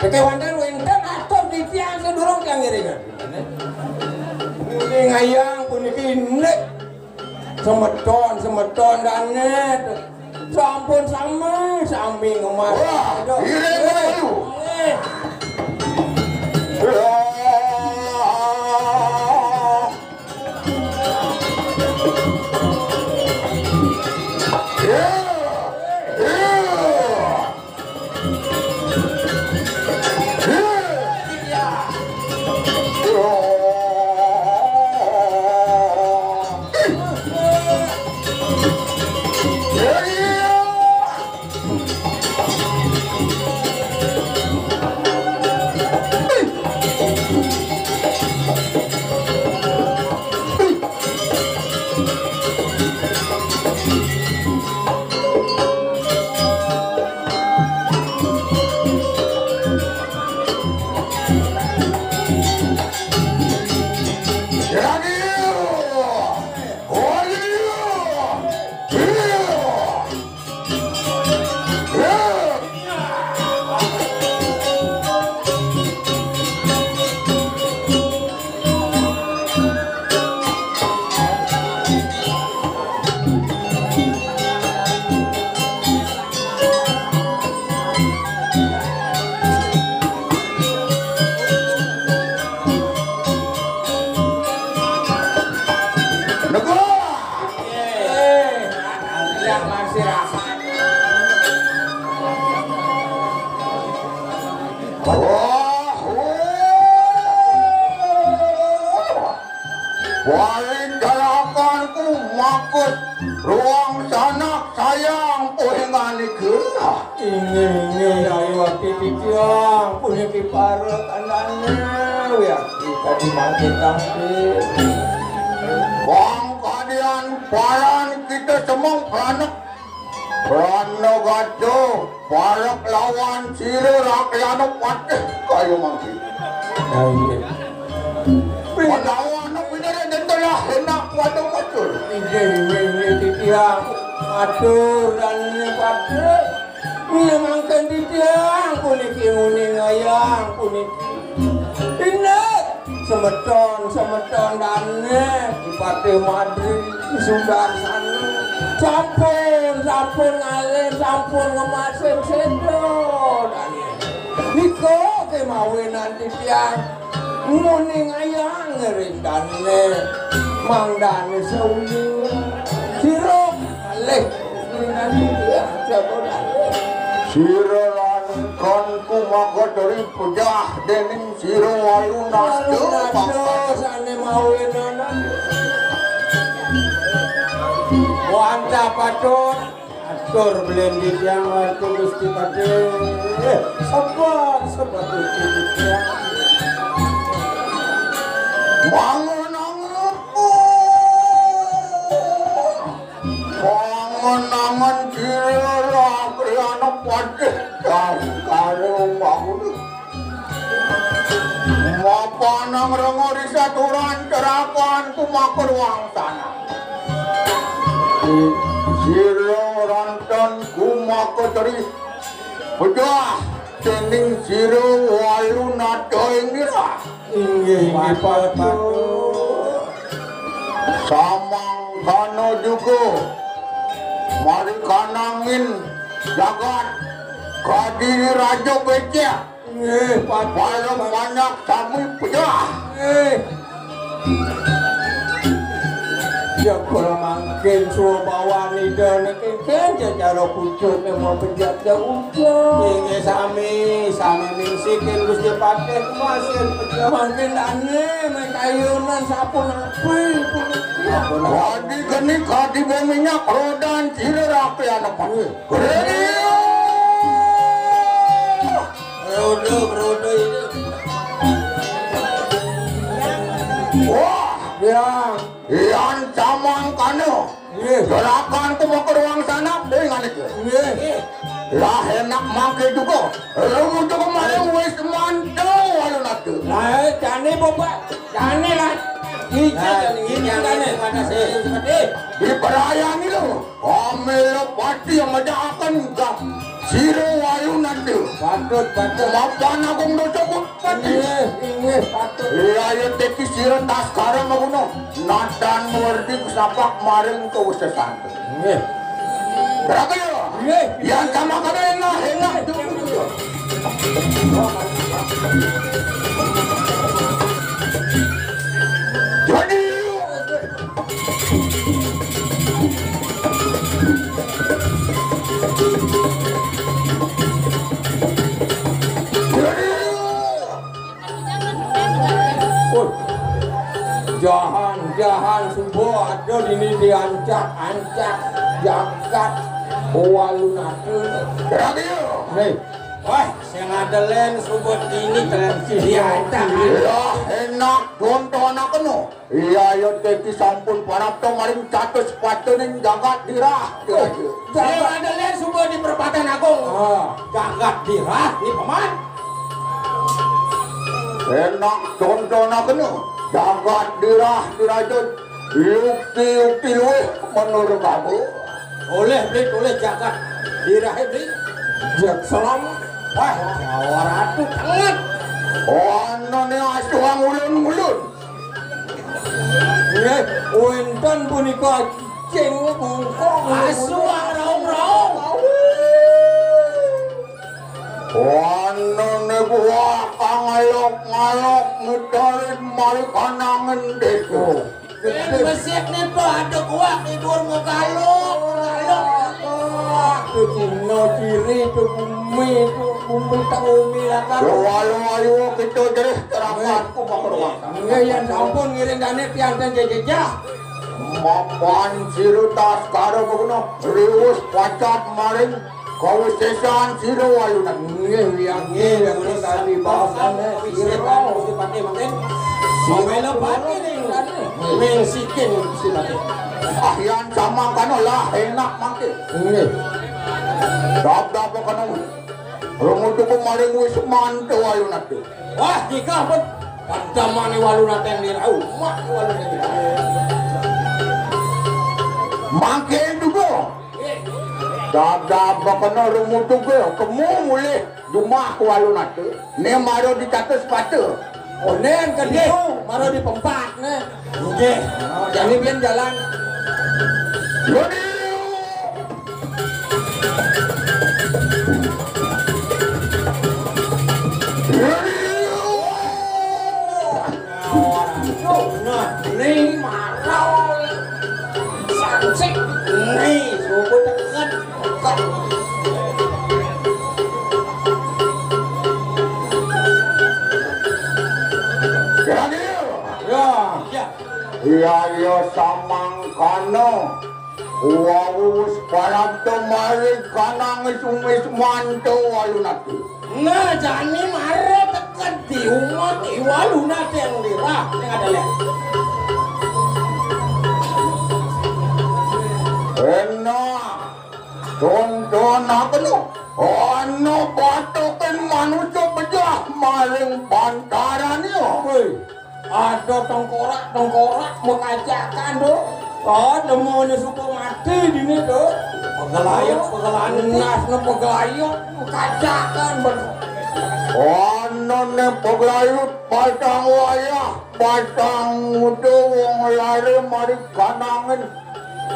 Teke wonten wenten atur titiang sedurung tiang ngiring. Puniki ngayang, puniki indik. Semeton, semeton dane. Sampun sami, sami ngemas. Wah, aduh. Ngiring, ngiring. Nggih. Ya. Wah, wah. Paling dalakanku makut ruang sanak sayang puhingan iku. Inggih, inggih, ayo ati titiang puniki para kandhane wiakti tadi mangke tangke. Wong kadian paran kita semeng pranek. Prana gada parek lawan sira rakyana patih kaya mangke. Ya, inggih. Menawa ana pinere dentelah enak waduh kacur. Inggih, inggih, inggih, titiang. Matur dan patih. Iya mangken titiang puniki nguning ayang puniki. Inggih. Semeton, semeton dane, Dipatih Madri, Sudarsana. Sampun, sampun ngalih, sampun ngemasin sedo dane. Nika kemawinan titiang nguning ayang ngiring dane, mangdane sawi. Sira kalih ngiring dane titiang, sedo dane. Sira lan konku maka dari pejah dening Sira Walunata. Walunata sane mawinan. Wantah patut atur belen titiang warga Gusti Patih. Sebat, sebat Gusti titiang. Mangun-angun. Pangenangan kira rakyana patih karo bangun. Mapanang rengori saturan terakan kumakur wangsana. Sira ranten kumakur teri pejah dening sira walu nata ing nira. Inggih, inggih, patut. Samangkana juga mari kanangin jagat kadiri raja becek. Inggih, patut. Paling banyak sami pejah. Inggih. Ya kula mangkin subawan ida niki kengken cara pucuk ing pejat ya ucap. Inggih sami, sami mingsikin Gusti Patih kumasin pejat. Mangkin dane mekayunan sampun apik puniki. Kadi geni kadi be minyak rodan sira rakyana Patih. Rodo, rodo ini. Wah, ya. Yan samangkana. Nggih. Gerakan ku mau ke ruang sana, deh ngene iki. Nggih. Lah enak mangke juga. Lu muncul kemarin wis mantu alun-alun. Lah jane bapak, jane lah. Iki jane, iki jane. Diperayani lho. Amela pati yang majakan gak. Sira wayu nanti. Patut, patut. Mapan agung dosa pun pati. Inggih, inggih, patut. Iya, ya teki sira tas karam aku no. Nadan werdi kesapak maring ke wis santu. Nggih. Berapa ya? Nggih. Yang sama kada enak, enak. Jadi, Ini diancak-ancak jagat Walunata. Radia. Hei. Wah, sing ada lén suba ini diancak. Lah, enak contoh anak kenu. Iya, ya, teki sampun parapta maring catus patuning jagat dirah. Sing ada lén suba di perempatan agung. Ah. Jagat dirah, ni paman. Enak contoh anak kenu. Jagat dirah, dirajut. Yukti-yukti luwih menurut aku. Oleh beli, oleh jagat dirah beli. Jak salam. Wah, jawara tu sangat. Ana ne asuang ulun-ulun. Nggih, wénten punika cicing mongko. Asuang raung-raung. Ana ne buah kangalok-ngalok ngetarit mari kanangen desa. Sing besik nih tuh ada kuak tidur ngegaluk, ngegaluk. Tuh cino ciri tuh bumi tuh bumi tak bumi lah kan. Walu ayu kita jerih terapat ku pakerwang. Enggak yang sampun ngiring dane tiang dan jejejah. Mapan siru tas karo beguno riwus pacat maring kawisésan sira Walunata. Nggih, nggih, nggih, nggih, tadi bahasane sira. Mawela pati ning, ning sikin Gusti Patih. Ah, yan sama kana lah enak mangke. Nggih. Dap-dap kana. Rumutu ku maring wis mantu Walunata. Wah, jika pun pandamane Walunata yang dirau, mak Walunata. Mangke juga. Dadap bakana rumutuge kemu mulih jumah ku Walunata. Ne mara di catus pata. Oh, nen keditu mara di pempat ne. Nggih. Jani pian jalan. Lodi. Lodi. Nah, ni marau. Sansik. Ni, suku deket. Deket. Ya, ya. Ya, ya, samangkana. Wawus paranta maring kanang sumis manto Walunata. Nah, jani mara teka di umat i Walunata yang lirah ning ada lihat. Enak. Tonton apa no? Ana batukan manusia pejah maring pantarannya. Woi. Ada tengkorak-tengkorak mekajakan tu. Oh, demone suka mati dini tu. Pegelayut, pegelantas, ne pegelayut mekajakan ben. Ana ne pegelayut batang wayah, batang muda wong lare mari kanangan.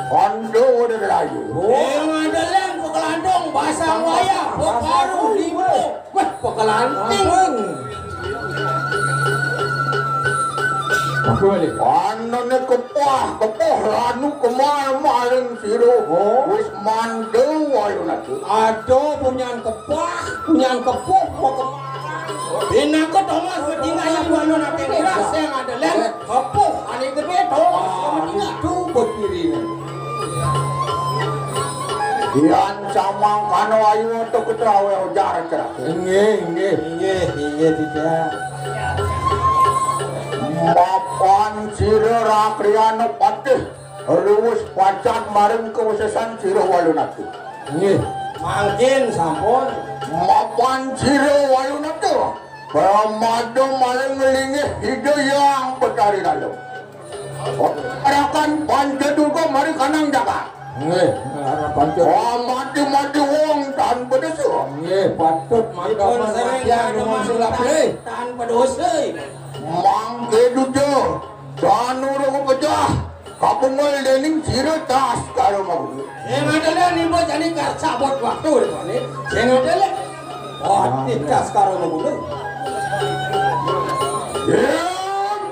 Kondo udah lagi. Sing ada lem pegelandong basang wayah, peparu limo. Wah, pekelanting. Apa balik? Anane kepah, kepah lanu kemal maring sira. Oh. Wis mandul wayu nanti. Ada punyan kepah, punyan kepuh, mau kemana? Pinaka Thomas betina yang walu nanti dirasa yang ada lem. Kepuh, ane gede Thomas yang betina. Tuh, berdiri. Yan samangkana ayu untuk ketrawe ujar cerak. Inggih, inggih. Inggih, inggih, Dinda. Mapan sira Rakriana Patih ruwus pacat maring kawisesan sira Walunata. Inggih. Mangkin sampun. Mapan sira Walunata pramada maring linggih Ida Hyang Betari Dalem. Arakan Panca Durga mari kanang jagat. Nggih, arakan Panca. Oh, mati-mati wong tanpa dosa. Nggih, patut mangkaman matian dengan sulap nggih. Tanpa dosa. Mangke duda, danu rogo pecah, kabungul dening sira tas karo magulu. Sing ada le nimbul jani karsa bot waktu rupane. Sing ada le. Oh, tikas karo magulu. Yen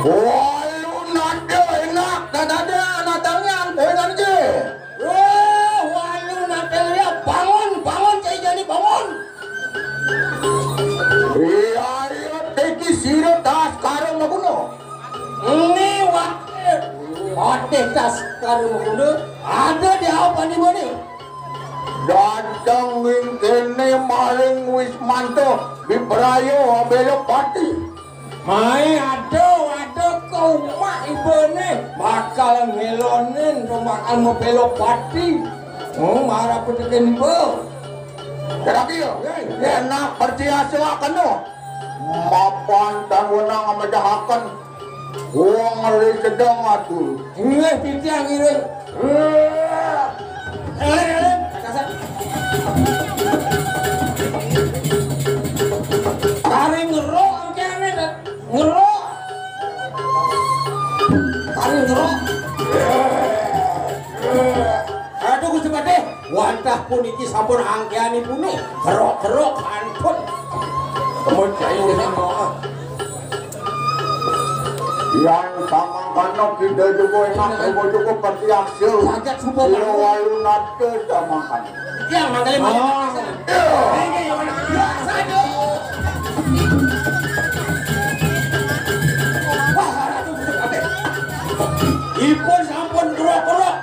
Walunata enak, dadada natangnya, kowe nang je. Wah, Walunata ya, bangun, bangun, cai jani bangun. Iya, iya, teki sira tas karo maguna. Ini wakil. Até tas karo mengkono, ada di apa di mana? Dateng ing kene maring Wismanto, Biprayo Belopati. Mae, aduh, aduh, kau mak ibane bakal ngelonin, bakal mau Belopati. Oh, marah petekin ibu. Terakhir, enak percaya sewakeno. Mapan dan wenang mejahaken. Wong ngeri sedang atur. Nggih, titiang ngiring. Eling, eling. Kari ngerok angkene, Dad. Ngerok. Kari ngerok. Aduh, Gusti Patih. Wantah puniki sampun angkianipune. Gerok-gerok kantun. Kemudian yang samangkana kita juga enak, kita juga pasti aksil. Saget sumpah. Sira walu nate samangkana. Yang mangkali mangkali. Iya. Ini yang mana? Ya, saja. Wah, aduh, Gusti Patih. Ipun sampun gerok-gerok.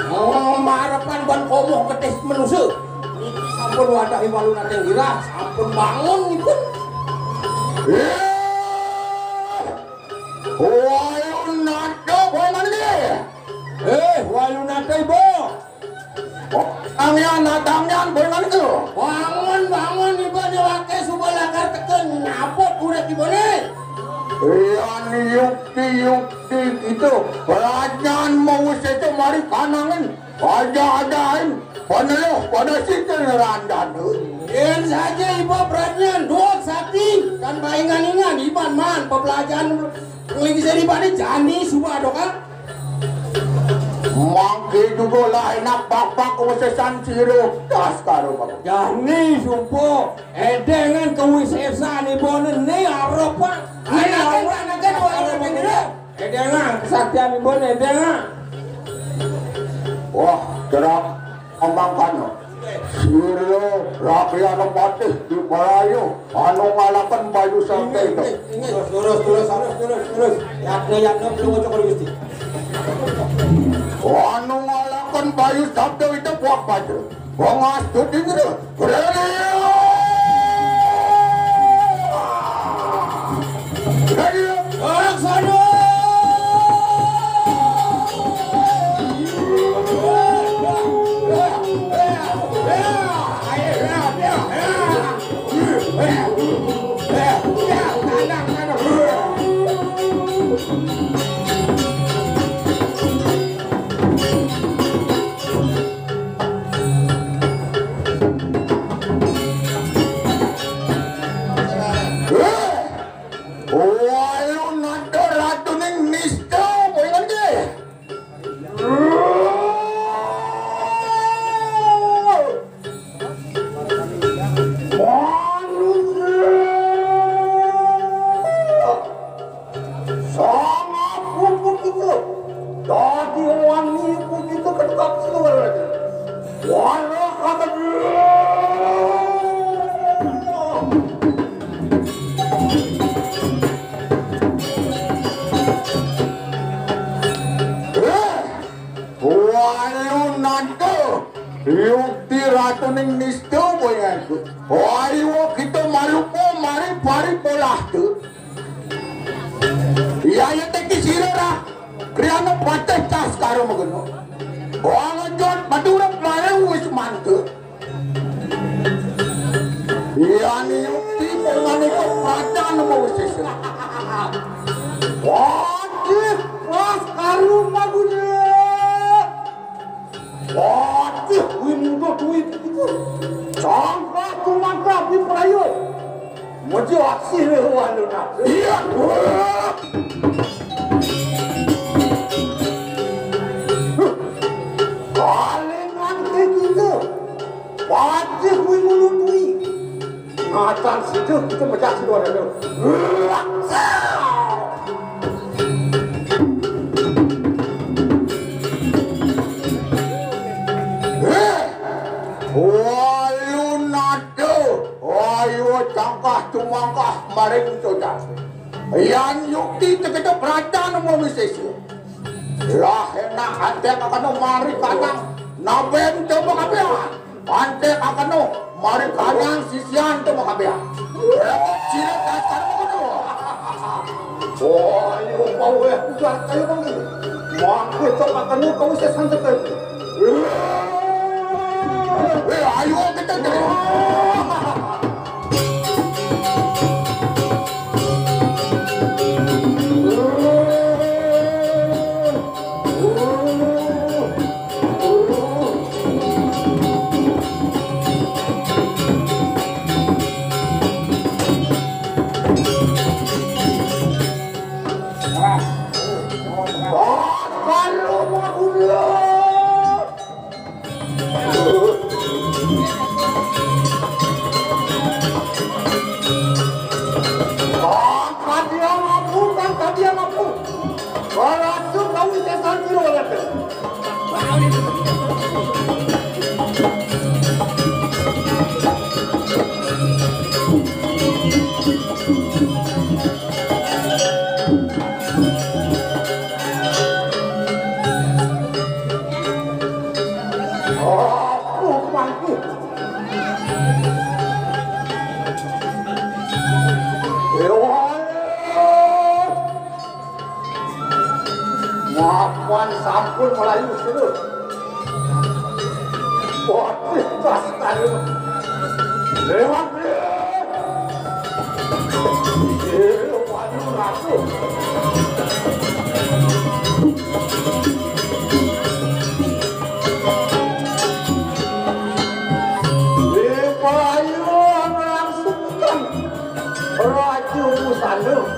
Oh, marepan ban komoh ketih manusa. Niki sampun wadahi walu nateng girah, sampun bangun nipun. Eh, walu nate boy niki. Eh, walu nate, Bo. Oh, tangian, tangian boy niki. Bangun, bangun, ibu nyewake suba lakar teken nyabut urip ibune. Iya, yukti, yukti. Di kita, kerajaan mau seto mari kanangan, ada-adain, peneluh pada situ ngerandan. Yen saja ibu perhatian, dua sakti, kan baingan-ingan, iban man, pepelajaran lagi seri pada jani suba doka. Mangke juga lah enak bapak kewisesan siro, das karo bapak. Jani sumpah, edengan kewisesan ibu ni arep, Pak. Ini arep, arep, arep, arep. Edengan, kesaktian ibu ni, edengan. Wah, terap omangkana. Sira rakyat patih di Malayu, anu ngalaken bayu santai. Inggih, inggih, inggih. Terus, terus, terus, terus, terus, terus. Yatna, yatna, belum ngocok oleh Gusti. Anu ngalaken bayu sabda itu buah bajra. Wong astut inggih. Berani. Walu nada ratuning nista, kowe ngerti? Manusia. Sama pupuk itu. Dadi wani pupuk itu ketukak keluar lagi. Wala kata. Eh, walu nada. Yukti ratuning nista boyaku. Ayo kita maluko mari pari polah tu. Iya, ya teki sira ra. Kriyana patih tas karo magena. Wong jot padurep marang wis mantu. Iya, ni yukti pemanika pradan mau sisa. Waduh, pas karo magena. Waduh, kuwi muda kuwi. Cangkrah tumangkrah Biprayo. Mejo aksi wehuan lunak. Iya. Paling nganti kita. Waduh, kuwi mulut kuwi. Ngatan situ kita pecah situ ada tu. Walu nada, ayo cangkah tumangkah maring soda. Yan yukti tekeda prajan mau sesuk. Lah enak, antek kakeno mari kanang. Naben coba kabeh. Antek kakeno mari kanang sisian coba kabeh. Repot cilik tas karo kakeno. Oh, ayo bau eh ujar kayu bang. Mangke coba kakeno kau sesan tekan. Eh, ayo kita cari. Kadiang aku, kan kadiang aku. Kalau aku tahu sesan kilo ya. Aku mangku. Mapan sampun melayu sedulur. Waduh, tas kayu. Lewat. Waduh, ratu. Melayu langsung kan. Raju Musandung.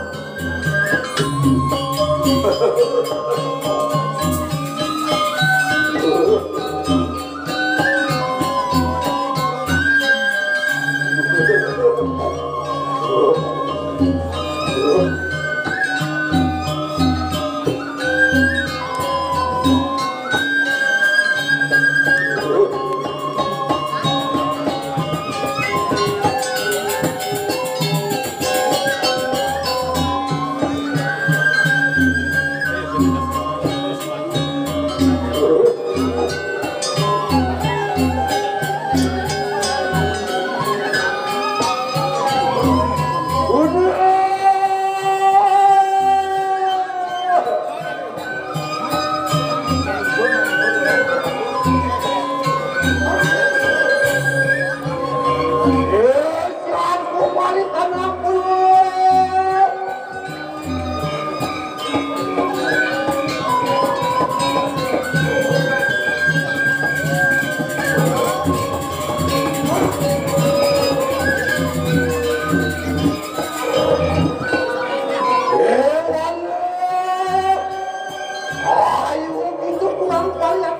Ayo, itu kurang banyak.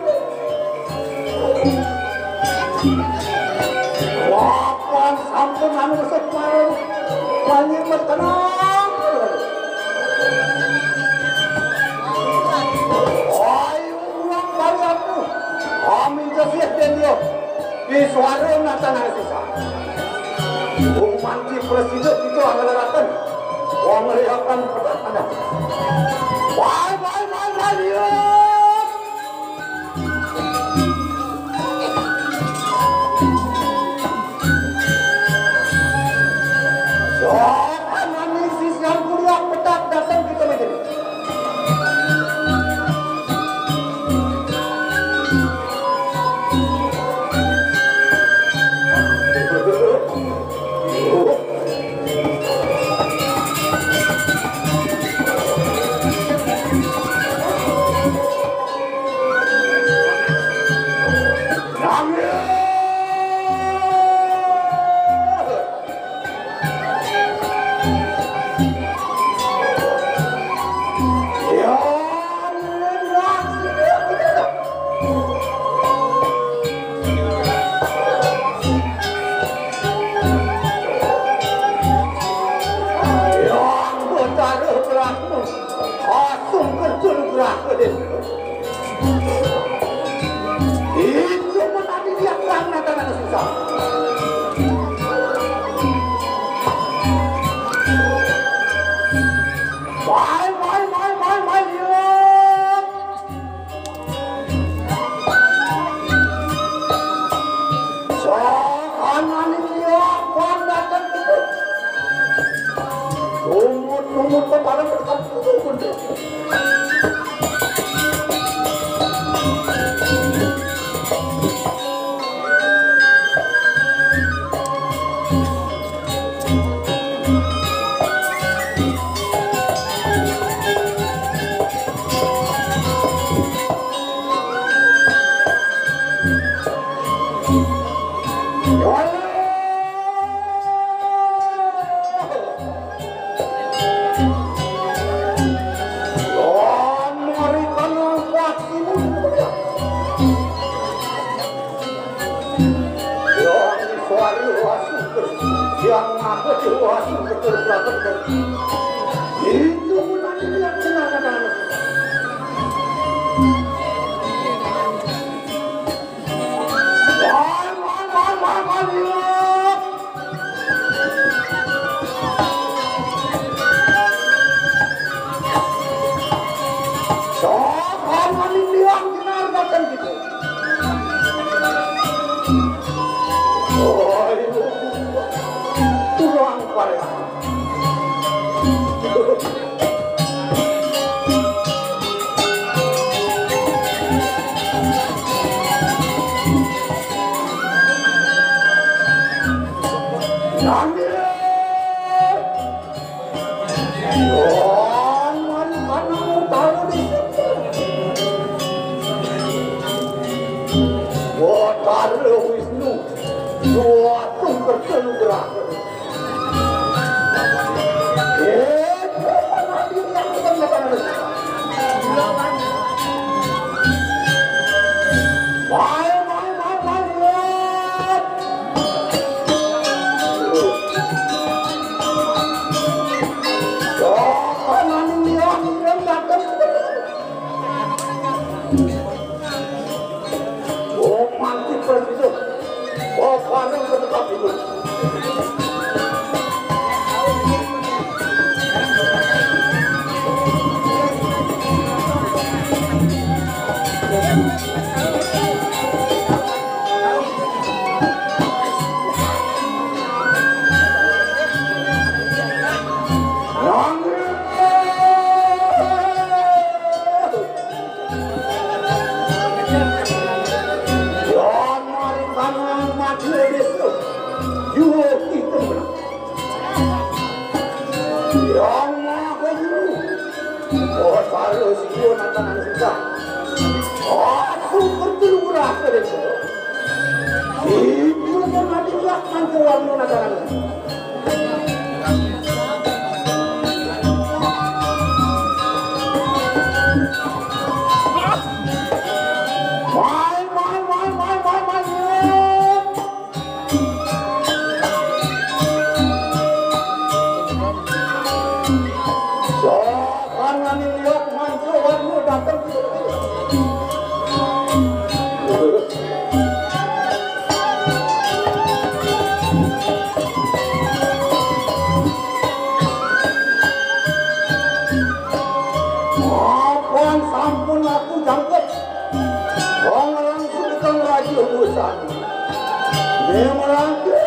Wapan sampun anu besar kemarin. Banyak berkenan. Ayo, kurang banyak. Amin kasih dan yo. Di suara nata nang sisa. Wong manci presiden itu anggalaraken. Wong ngeliakan petak ada. Bye, bye, bye, bye, lihat. Sopan manis sisian kuliah petak datang kita menjadi. Yang mari kanan kuat ini. Yang suara wasu. Yang aku wasu betul betul. Itu pun ada yang kena kata. Kurang karya. Wisnu, dua tungker telugra. Oh, mantap, Pak. Oh, panas tetap itu. Mapan sampun aku jangkep. Wong langsung kang raja urusan. Memorante.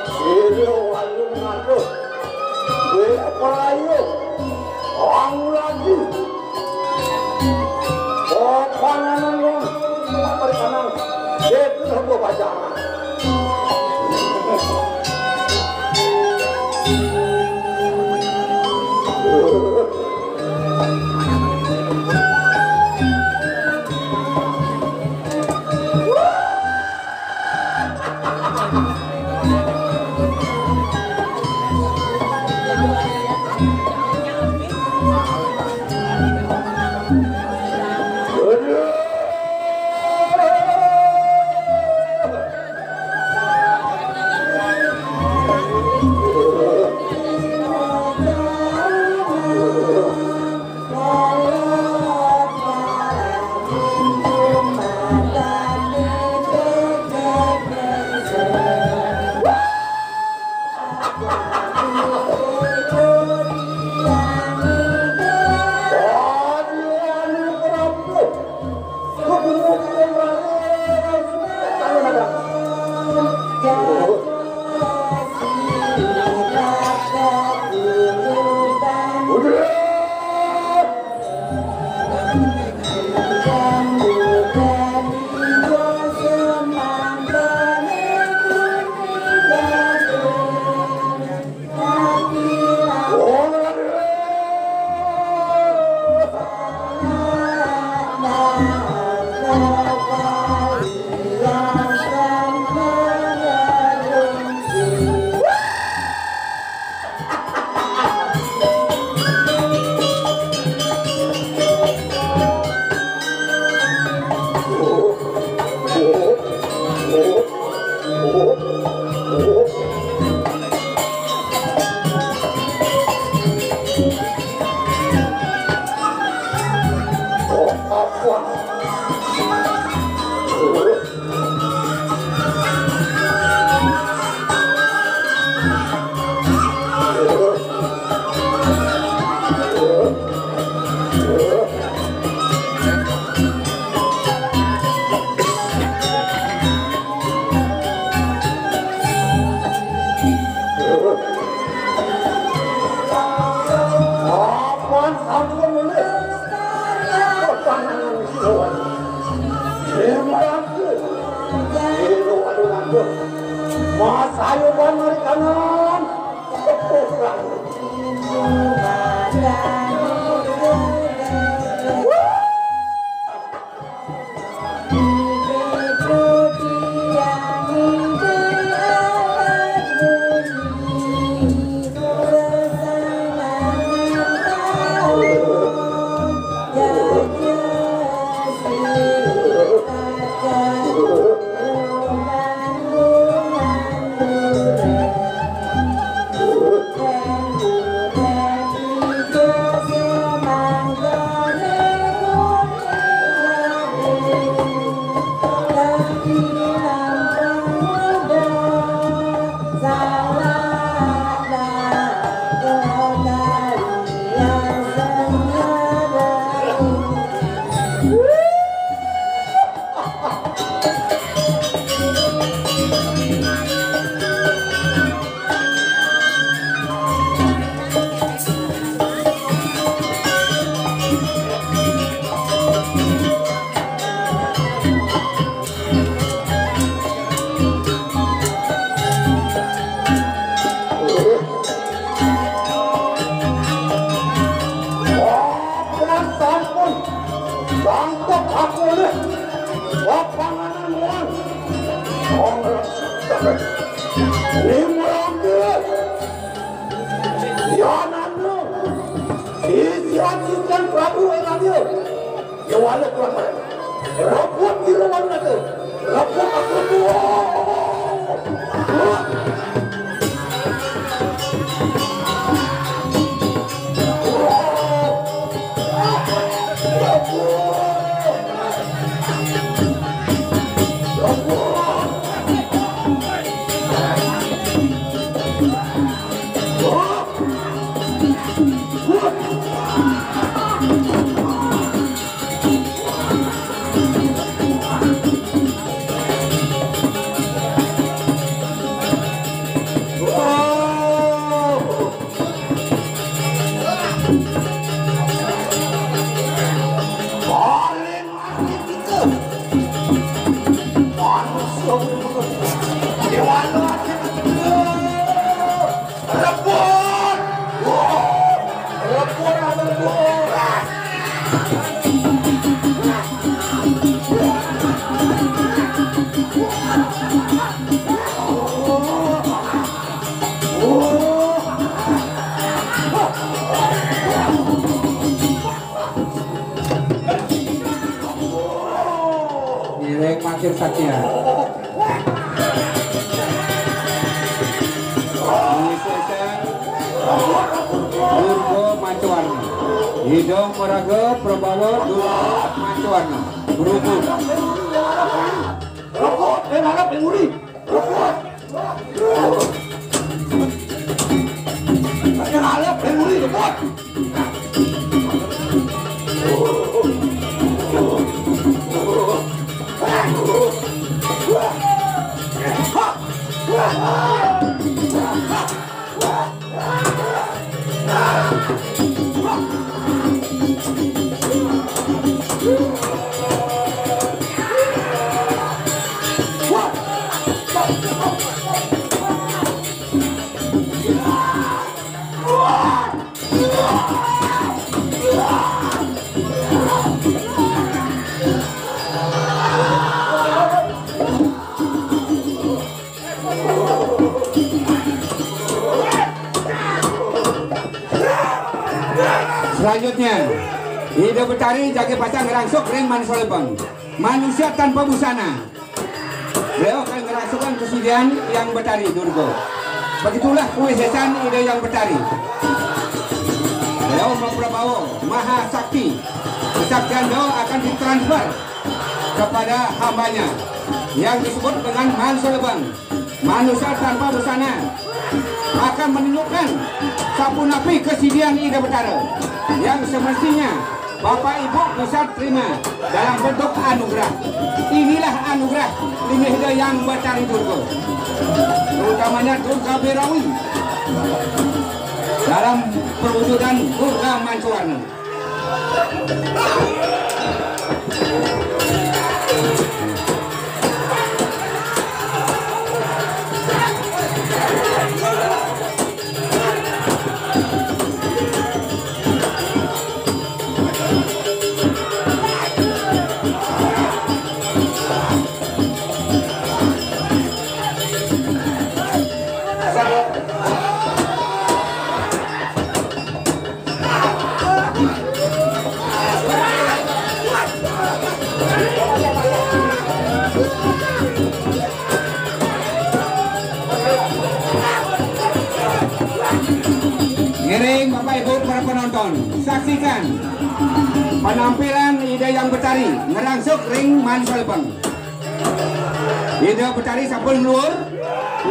Sira walung ngatur. Wis prayu. Wong lagi. Panganan wong. Panganan. Itu sebuah pajangan. Mas, ayo, Wan, mari kanan. Sampun tangkep aku nih. Wah, panganan orang. Orang ini merangkul. Ya, Nando. Isian-isian Prabu Erangnya. Ya, walau kurang ajar. Rebut di ruang naga. Rebut aku. Rebut! Rebut, rebut! Ireng makin sakia. Durga Mancuwarna. Idong maraga Prabawa Durga Mancuwarna. Berhubung. Rokok, eh, ngarep yang nguri. Rokok. Yang ngarep yang nguri, rokok. Selanjutnya, Ida Betari jagi pacang ngerangsuk ring Mansalebeng. Manusia tanpa busana. Beliau akan ngerangsukang kesidian Hyang Betari Durga. Begitulah kewisesan Ida Hyang Betari. Beliau memperbawa maha sakti. Kesaktian beliau akan ditransfer kepada hambanya yang disebut dengan Mansalebeng. Manusia tanpa busana akan menunjukkan sapunapi kesidian Ida Betara yang semestinya Bapak Ibu bisa terima dalam bentuk anugerah. Inilah anugerah linggih Ida Hyang Betari Durga, terutamanya Durga Berawi dalam perwujudan Durga Mancuwarna. Saksikan penampilan Ida Hyang Betari ngerangsuk ring mansa lepeng. Ida Betari sampun ngluhur,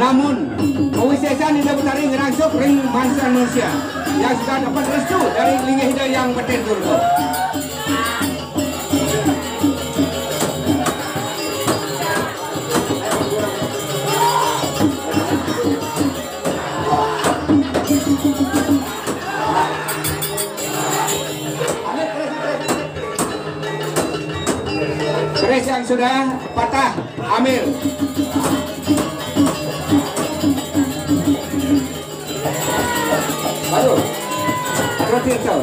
namun kawisésan Ida Betari ngerangsuk ring mansa manusia yang sudah dapat restu dari linggih Ida Hyang Betari Durga. Keris yang sudah patah, ambil. Aduh. Aduh, Tirto.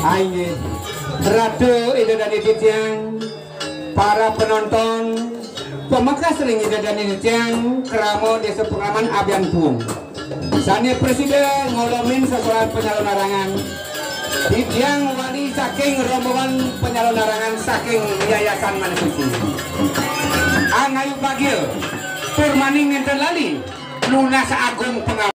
Ah, inggih. Ratu Ida Dané titiang, para penonton, pamekas ring Ida Dané titiang, krama Désa Pakraman Abian Puung. Sané prasida ngolomin sasoran panyalonarangan, titiang wali saking rombongan panyalonarangan saking Yayasan Manasuci. Angayu bagia, tur mani nénten lali, nunas agung pangabdi.